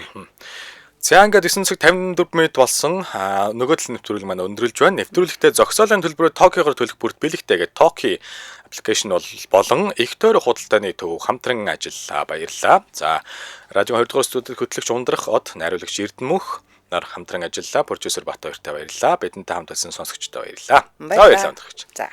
За ингээд 9 цаг 54 минут болсон. Нөгөө талын нэвтрүүлэг маань өндөрлөж байна. Нэвтрүүлэгтээ зогсоолын төлбөрөөр Токиогоор төлөх бүрт бэлэгтэй гэдэг Токи аппликейшн бол болон их тойрог худалдааны төв хамтран ажиллаа. Баярлалаа. За радио 20 дугаар студид хөтлөгч Ундрах Од, найруулагч Эрдэнэ Мөнх нар хамтран ажиллаа. Продюсер Бат хоёртай баярлалаа. Бидэнтэй хамт байсан сонсогчдод баярлалаа. За баярлалаа Ундрахч. За.